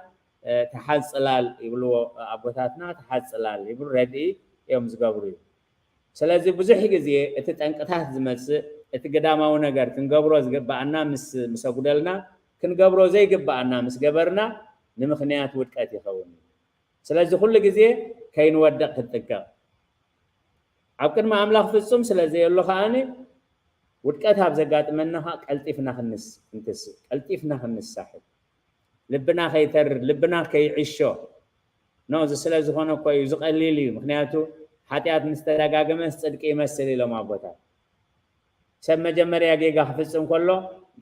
ተሓዝ ጽላል ይብልዎ ኣቦታትና፣ ተሓዝ ጽላል ይብሉ ረድኢ እዮም ዝገብሩ እዩ። ስለዚ ብዙሕ ግዜ እቲ ጠንቅታት ዝመጽእ እቲ ግዳማዊ ነገር ክንገብሮ ዝግባኣና ምስ ምስ ኣጉደልና ክንገብሮ ዘይግባኣና ምስ ገበርና ንምኽንያት ውድቀት ይኸውን እዩ። ስለዚ ኩሉ ግዜ ከይንወድቕ ክንጥንቀቕ ኣብ ቅድሚ ኣምላኽ ፍጹም ስለ ዘየሎ ከኣኒ ውድቀት ኣብ ዘጋጥመና ኸዓ ቀልጢፍና ክንስ እንትስእ ቀልጢፍና ክንሳሕብ ልብና ከይተርር ልብና ከይዕሾ ኖ እዚ ስለ ዝኾነ እኮ እዩ ዝቐሊል እዩ። ምክንያቱ ሓጢኣት ምስ ተደጋገመስ ጽድቂ ይመስል ኢሎም ኣቦታት። ሰብ መጀመርያ ጌጋ ክፍጽም ከሎ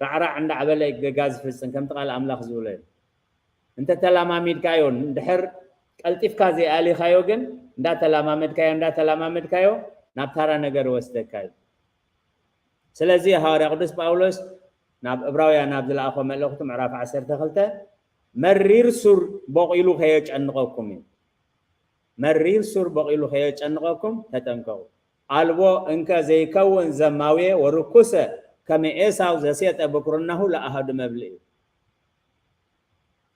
ራዕራዕ እንዳዕበለ ጌጋ ዝፍጽም ከምቲ ቃል ኣምላኽ ዝብሎ እዩ። እንተተላማሚድካዮ እንድሕር ቀልጢፍካ ዘይኣሊኻዮ ግን እንዳተላማመድካዮ እንዳተላማመድካዮ ናብ ታራ ነገር ይወስደካ እዩ። ስለዚ ሃዋርያ ቅዱስ ጳውሎስ ናብ እብራውያን ኣብ ዝለኣኾ መልእኽቱ ምዕራፍ ዓሰርተ ክልተ መሪር ሱር ቦቒሉ ከየጨንቐኩም እዩ። መሪር ሱር ቦቒሉ ከየጨንቐኩም ተጠንቀቑ። ኣልቦ እንከ ዘይከውን ዘማውየ ወርኩሰ ከመ ኤሳው ዘሴጠ ብኩርናሁ ለኣሃዱ መብልዕ እዩ።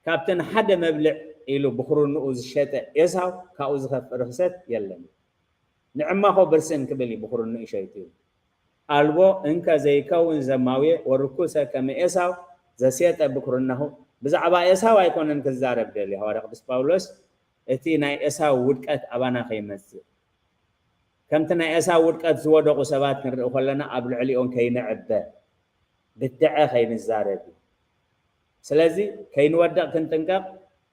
ካብተን ሓደ መብልዕ ኢሉ ብኩርንኡ ዝሸጠ ኤሳው ካብኡ ዝኸፍእ ርኽሰት የለን። ንዕማኾ ብርስን ክብል እዩ ብኩርንኡ ሸይጡ እዩ። ኣልቦ እንከ ዘይከውን ዘማውየ ወርኩሰ ከመ ኤሳው ዘሴጠ ብኩርናሁ። ብዛዕባ ኤሳው ኣይኮነን ክዛረብ ደልዩ ሃዋርያ ቅዱስ ጳውሎስ እቲ ናይ ኤሳው ውድቀት ኣባና ከይመጽእ፣ ከምቲ ናይ ኤሳው ውድቀት ዝወደቑ ሰባት ክንርኢ ከለና ኣብ ልዕሊኦም ከይንዕበ፣ ብድዐ ከይንዛረብ እዩ። ስለዚ ከይንወድቕ ክንጥንቀቕ፣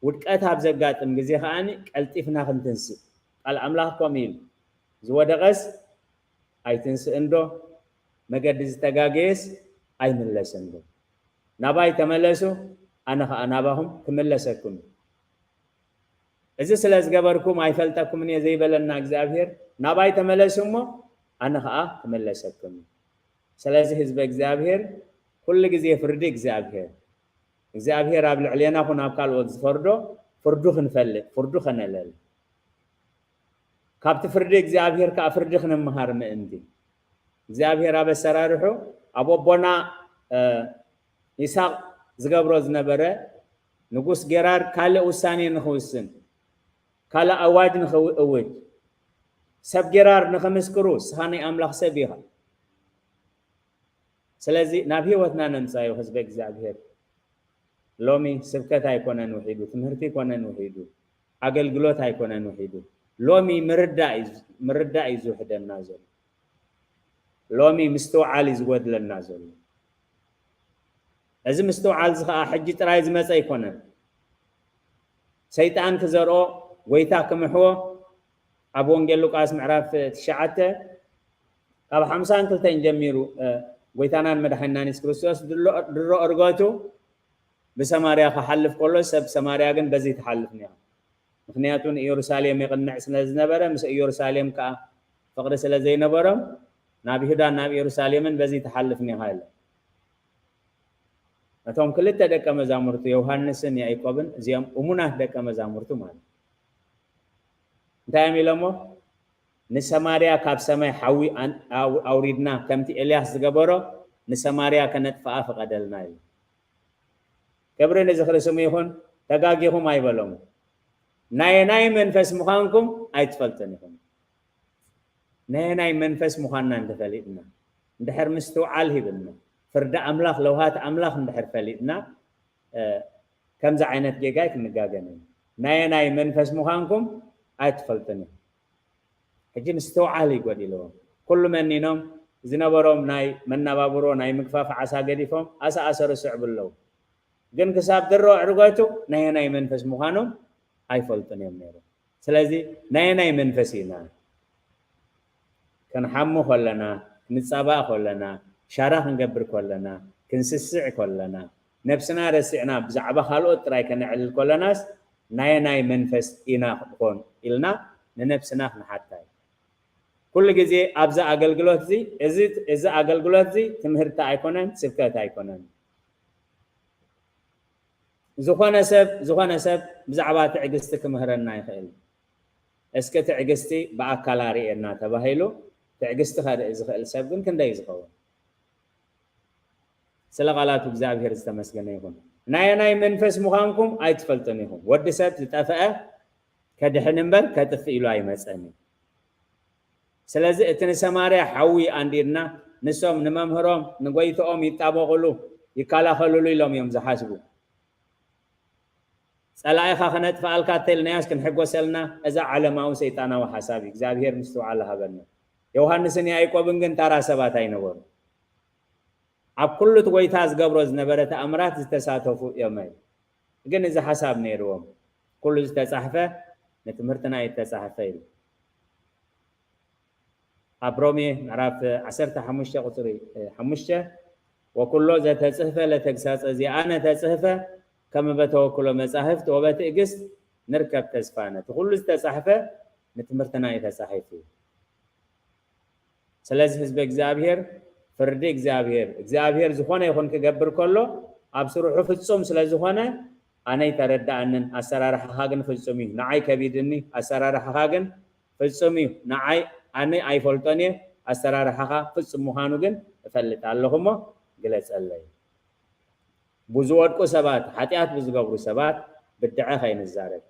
ውድቀት ኣብ ዘጋጥም ግዜ ከኣ ቀልጢፍና ክንትንስእ። ቃል ኣምላኽ ከምኡ ኢሉ፣ ዝወደቐስ ኣይትንስእን ዶ? መገዲ ዝተጋገየስ ኣይምለስን ዶ? ናባይ ተመለሱ፣ ኣነ ኸኣ ናባኹም ክምለሰኩም እዩ። እዚ ስለ ዝገበርኩም ኣይፈልጠኩምን እየ ዘይበለና እግዚኣብሔር፣ ናባይ ተመለሱ እሞ ኣነ ኸኣ ክምለሰኩም እዩ። ስለዚ ህዝበ እግዚኣብሔር፣ ኩሉ ግዜ ፍርዲ እግዚኣብሔር፣ እግዚኣብሔር ኣብ ልዕሌና ኹን ኣብ ካልኦት ዝፈርዶ ፍርዱ ክንፈልጥ፣ ፍርዱ ከነለል፣ ካብቲ ፍርዲ እግዚኣብሔር ከኣ ፍርዲ ክንምሃር ምእንቲ። እግዚኣብሔር ኣብ ኣሰራርሑ ኣብ ኣቦና፣ እ፣ ይስሐቅ ዝገብሮ ዝነበረ፣ ንጉስ ጌራር ካልእ ውሳኔ ንኽውስን፣ ካልእ ኣዋጅ ንኽእውጅ፣ ሰብ ጌራር ንኽምስክሩ፣ ንስኻ ናይ ኣምላኽ ሰብ ኢኻ። ስለዚ ናብ ህይወትና ነምጻዮ ህዝበ እግዚኣብሔር። ሎሚ ስብከት ኣይኮነን ውሒዱ፣ ትምህርቲ ኣይኮነን ውሒዱ፣ ኣገልግሎት ኣይኮነን ውሒዱ። ሎሚ ምርዳእ እዩ፣ ምርዳእ እዩ ዝውሕደና ዘሎ። ሎሚ ምስትውዓል እዩ ዝጎድለና ዘሎ። እዚ ምስትውዓል እዚ ኸኣ ሕጂ ጥራይ ዝመጸ ኣይኮነን። ሰይጣን ክዘርኦ፣ ጎይታ ክምሕዎ፣ ኣብ ወንጌል ሉቃስ ምዕራፍ ትሽዓተ ካብ ሓምሳን ክልተን ጀሚሩ፣ እ፣ ጎይታናን መድሓኒናን የሱስ ክርስቶስ ድሮ፣ ድሮ እርገቱ ብሰማርያ ክሓልፍ ከሎ፣ ሰብ ሰማርያ ግን በዚ ትሓልፍ ነይራ። ምኽንያቱ ንኢየሩሳሌም የቕንዕ ስለ ዝነበረ፣ ምስ ኢየሩሳሌም ከኣ ፍቕሪ ስለ ዘይነበሮም፣ ናብ ይሁዳን ናብ ኢየሩሳሌምን በዚ ትሓልፍ ነይራ ኢለ። እቶም ክልተ ደቀ መዛሙርቱ ዮሃንስን ያዕቆብን፣ እዚኦም እሙናት ደቀ መዛሙርቱ ማለት እዩ። እንታይ እዮም ኢሎሞ? ንሰማርያ ካብ ሰማይ ሓዊ ኣን-፣ ኣው-፣ ኣውሪድና፣ ከምቲ ኤልያስ ዝገበሮ፣ ንሰማርያ ከነጥፍኣ ፍቐደልና ኢሉ። ክብሪ ንዝኽሪ ስሙ ይኹን። ተጋጊኹም ኣይበሎም። ናየናይ መንፈስ ምዃንኩም ኣይትፈልጡን ኢኹም። ናየናይ መንፈስ ምዃንና እንተፈሊጥና፣ እንድሕር ምስትውዓል ሂብና፣ ፍርዲ ኣምላኽ፣ ለውሃት ኣምላኽ እንድሕር ፈሊጥና፣ እ፣ ከምዚ ዓይነት ጌጋ ኣይክንጋገን ኢና። ናየናይ መንፈስ ምዃንኩም ኣይትፈልጡን ኢኹም። ሕጂ ምስትውዓል እዩ ጎዲልዎም። ኩሉ መኒኖም፣ ዝነበሮም ናይ መነባብሮ፣ ናይ ምግፋፍ ዓሳ ገዲፎም፣ ኣሳ ኣሰሩ ስዕቡ ኣለዉ። ግን ክሳብ ድሮ ዕርገቱ ናየናይ መንፈስ ምዃኖም ኣይፈልጡን እዮም ነይሮም። ስለዚ ናየናይ መንፈስ ኢና? ክንሓሙ ከለና፣ ክንጻባእ ከለና፣ ሻራ ክንገብር ከለና፣ ክንስስዕ ከለና፣ ነብስና ረሲዕና ብዛዕባ ካልኦት ጥራይ ከነዕልል ከለናስ፣ ናየናይ መንፈስ ኢና ክንኾን ኢልና ንነብስና ክንሓታ እዩ። ኩሉ ግዜ ኣብዚ ኣገልግሎት እዚ፣ እዚ፣ እዚ ኣገልግሎት እዚ ትምህርቲ ኣይኮነን፣ ስብከት ኣይኮነን። ዝኾነ ሰብ፣ ዝኾነ ሰብ ብዛዕባ ትዕግስቲ ክምህረና ይኽእል። እስኪ ትዕግስቲ ብኣካል ኣርእየና ተባሂሉ፣ ትዕግስቲ ከርኢ ዝኽእል ሰብ ግን ክንደይ ዝኸውን? ስለ ቃላቱ እግዚኣብሔር ዝተመስገነ ይኹን። ናየናይ መንፈስ ምዃንኩም ኣይትፈልጡን ኢኹም። ወዲ ሰብ ዝጠፍአ ከድሕን እምበር ከጥፍእ ኢሉ ኣይመጸን እዩ። ስለዚ እቲ ንሰማርያ ሓዊ ኣንዲድና፣ ንሶም ንመምህሮም ንጎይትኦም ይጣበቑሉ፣ ይከላኸሉሉ ኢሎም እዮም ዝሓስቡ። ጸላኢኻ ከነጥፍኣልካ እንተኢልናዮስ ክንሕጎሰልና፣ እዛ ዓለማዊ ሰይጣናዊ ሓሳብ እዩ። እግዚኣብሔር ምስትውዓል ሃበና። ዮሃንስን ያዕቆብን ግን ታራ ሰባት ኣይነበሩ። ኣብ ኩሉ እቲ ጎይታ ዝገብሮ ዝነበረ ተኣምራት ዝተሳተፉ እዮም። ግን እዚ ሓሳብ ነይርዎም። ኩሉ ዝተጻሕፈ ንትምህርትና እዩ ዝተጻሕፈ ኢሉ። ኣብ ሮሜ ምዕራፍ ዓሰርተ ሓሙሽተ ቁጽሪ ሓሙሽተ፣ "ወኩሎ ዘተጽሕፈ ለተግሳጸ ዚኣነ ተጽሕፈ ከመ በተወክሎ መጻሕፍት ወበትዕግስት ንርከብ ተስፋነ።" እቲ ኩሉ ዝተጻሕፈ ንትምህርትና እዩ ተጻሒፉ። ስለዚ ህዝቢ እግዚኣብሔር፣ ፍርዲ እግዚኣብሔር፣ እግዚኣብሔር ዝኾነ ይኹን ክገብር ከሎ ኣብ ስርሑ ፍጹም ስለ ዝኾነ፣ ኣነ ኣይተረድኣንን፣ ኣሰራርሓኻ ግን ፍጹም እዩ፣ ንዓይ ከቢድኒ፣ ኣሰራርሓኻ ግን ፍጹም እዩ፣ ንዓይ፣ ኣነ ኣይፈልጦን እየ፣ ኣሰራርሓኻ ፍጹም ምዃኑ ግን እፈልጥ ኣለኹ እሞ ግለጸለይ። ብዝወድቁ ሰባት፣ ሓጢኣት ብዝገብሩ ሰባት ብድዐ ከይንዛረብ።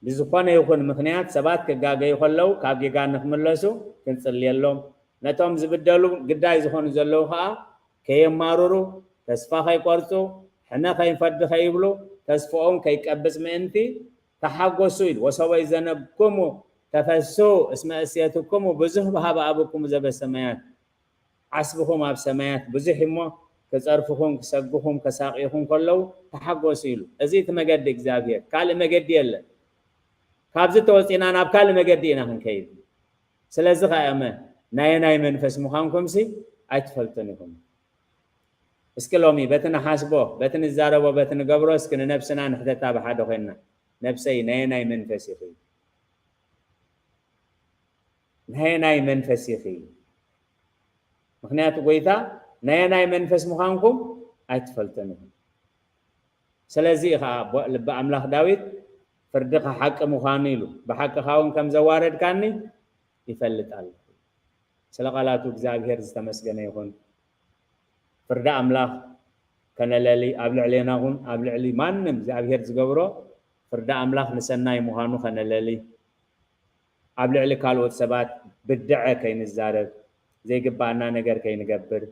ብዝኾነ ይኹን ምኽንያት ሰባት ክጋገዩ ከለዉ ካብ ጌጋ ንኽምለሱ ክንጽልየሎም፣ ነቶም ዝብደሉ ግዳይ ዝኾኑ ዘለዉ ኸኣ ከየማርሩ፣ ተስፋ ከይቆርጹ፣ ሕነ ከይንፈዲ ከይብሉ፣ ተስፍኦም ከይቀብጽ ምእንቲ ተሓጎሱ ኢሉ። ወሶበ ይዘነብኩሙ ተፈስሑ እስመ እሴትኩሙ ብዙህ በሃበ አብኩሙ ዘበሰማያት። ዓስብኹም ኣብ ሰማያት ብዙሕ እሞ ክጸርፍኹም ክሰግኹም ከሳቅይኹም ከለዉ ተሓጎሱ ኢሉ። እዚ እቲ መገዲ እግዚኣብሔር፣ ካልእ መገዲ የለን። ካብዚ ተወፂና ናብ ካልእ መገዲ ኢና ክንከይድ። ስለዚ ከኣመ ናየናይ መንፈስ ምዃንኩምሲ ኣይትፈልጡን ኢኹም። እስኪ ሎሚ በቲ ንሓስቦ፣ በቲ ንዛረቦ፣ በቲ ንገብሮ እስኪ ንነብስና ንሕተታ ብሓደ ኮይንና፣ ነብሰይ ናየናይ መንፈስ ኢኺ? ናየናይ መንፈስ ኢኺ? ምክንያቱ ጎይታ ናየናይ መንፈስ ምዃንኩም ኣይትፈልጡን ኢኹም። ስለዚ ከዓ ልቢ ኣምላኽ ዳዊት ፍርድኻ ሓቂ ምዃኑ ኢሉ፣ ብሓቅኻ እውን ከም ዘዋረድካኒ ይፈልጥ ኣለኹ። ስለ ቃላቱ እግዚኣብሔር ዝተመስገነ ይኹን። ፍርዲ ኣምላኽ ከነለሊ ኣብ ልዕሌና እውን ኣብ ልዕሊ ማንም እግዚኣብሔር ዝገብሮ ፍርዲ ኣምላኽ ንሰናይ ምዃኑ ከነለሊ ኣብ ልዕሊ ካልኦት ሰባት ብድዐ ከይንዛረብ፣ ዘይግባኣና ነገር ከይንገብር፣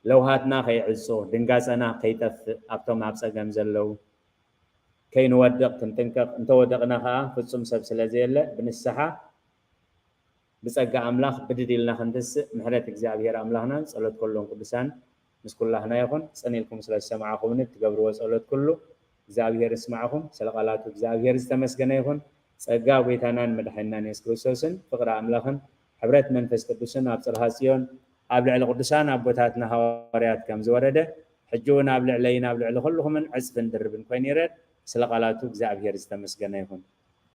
ለውሃትና ከይዕጾ፣ ድንጋጸና ከይጠፍእ፣ ኣብቶም ኣብ ጸገም ዘለዉ ከይንወድቕ ክንጥንቀቕ፣ እንተወደቕና ኸኣ ፍጹም ሰብ ስለ ዘየለ ብንስሓ ብጸጋ ኣምላኽ ብድድ ኢልና ክንትስእ ምሕረት እግዚኣብሔር ኣምላኽናን ጸሎት ኩሎም ቅዱሳን ምስ ኩላህና ይኹን። ጽን ኢልኩም ስለ ዝሰማዕኹምኒ እትገብርዎ ጸሎት ኩሉ እግዚኣብሔር ይስማዕኹም። ስለ ቃላቱ እግዚኣብሔር ዝተመስገነ ይኹን። ጸጋ ጎይታናን መድሓኒናን የሱስ ክርስቶስን ፍቕሪ ኣምላኽን ሕብረት መንፈስ ቅዱስን ኣብ ጽርሃ ጽዮን ኣብ ልዕሊ ቅዱሳን ኣቦታትና ሃዋርያት ከም ዝወረደ ሕጂ እውን ኣብ ልዕለይን ኣብ ልዕሊ ኩልኹምን ዕጽፍን ድርብን ኮይኑ ይረድ። ስለ ቃላቱ እግዚኣብሔር ዝተመስገነ ይኹን።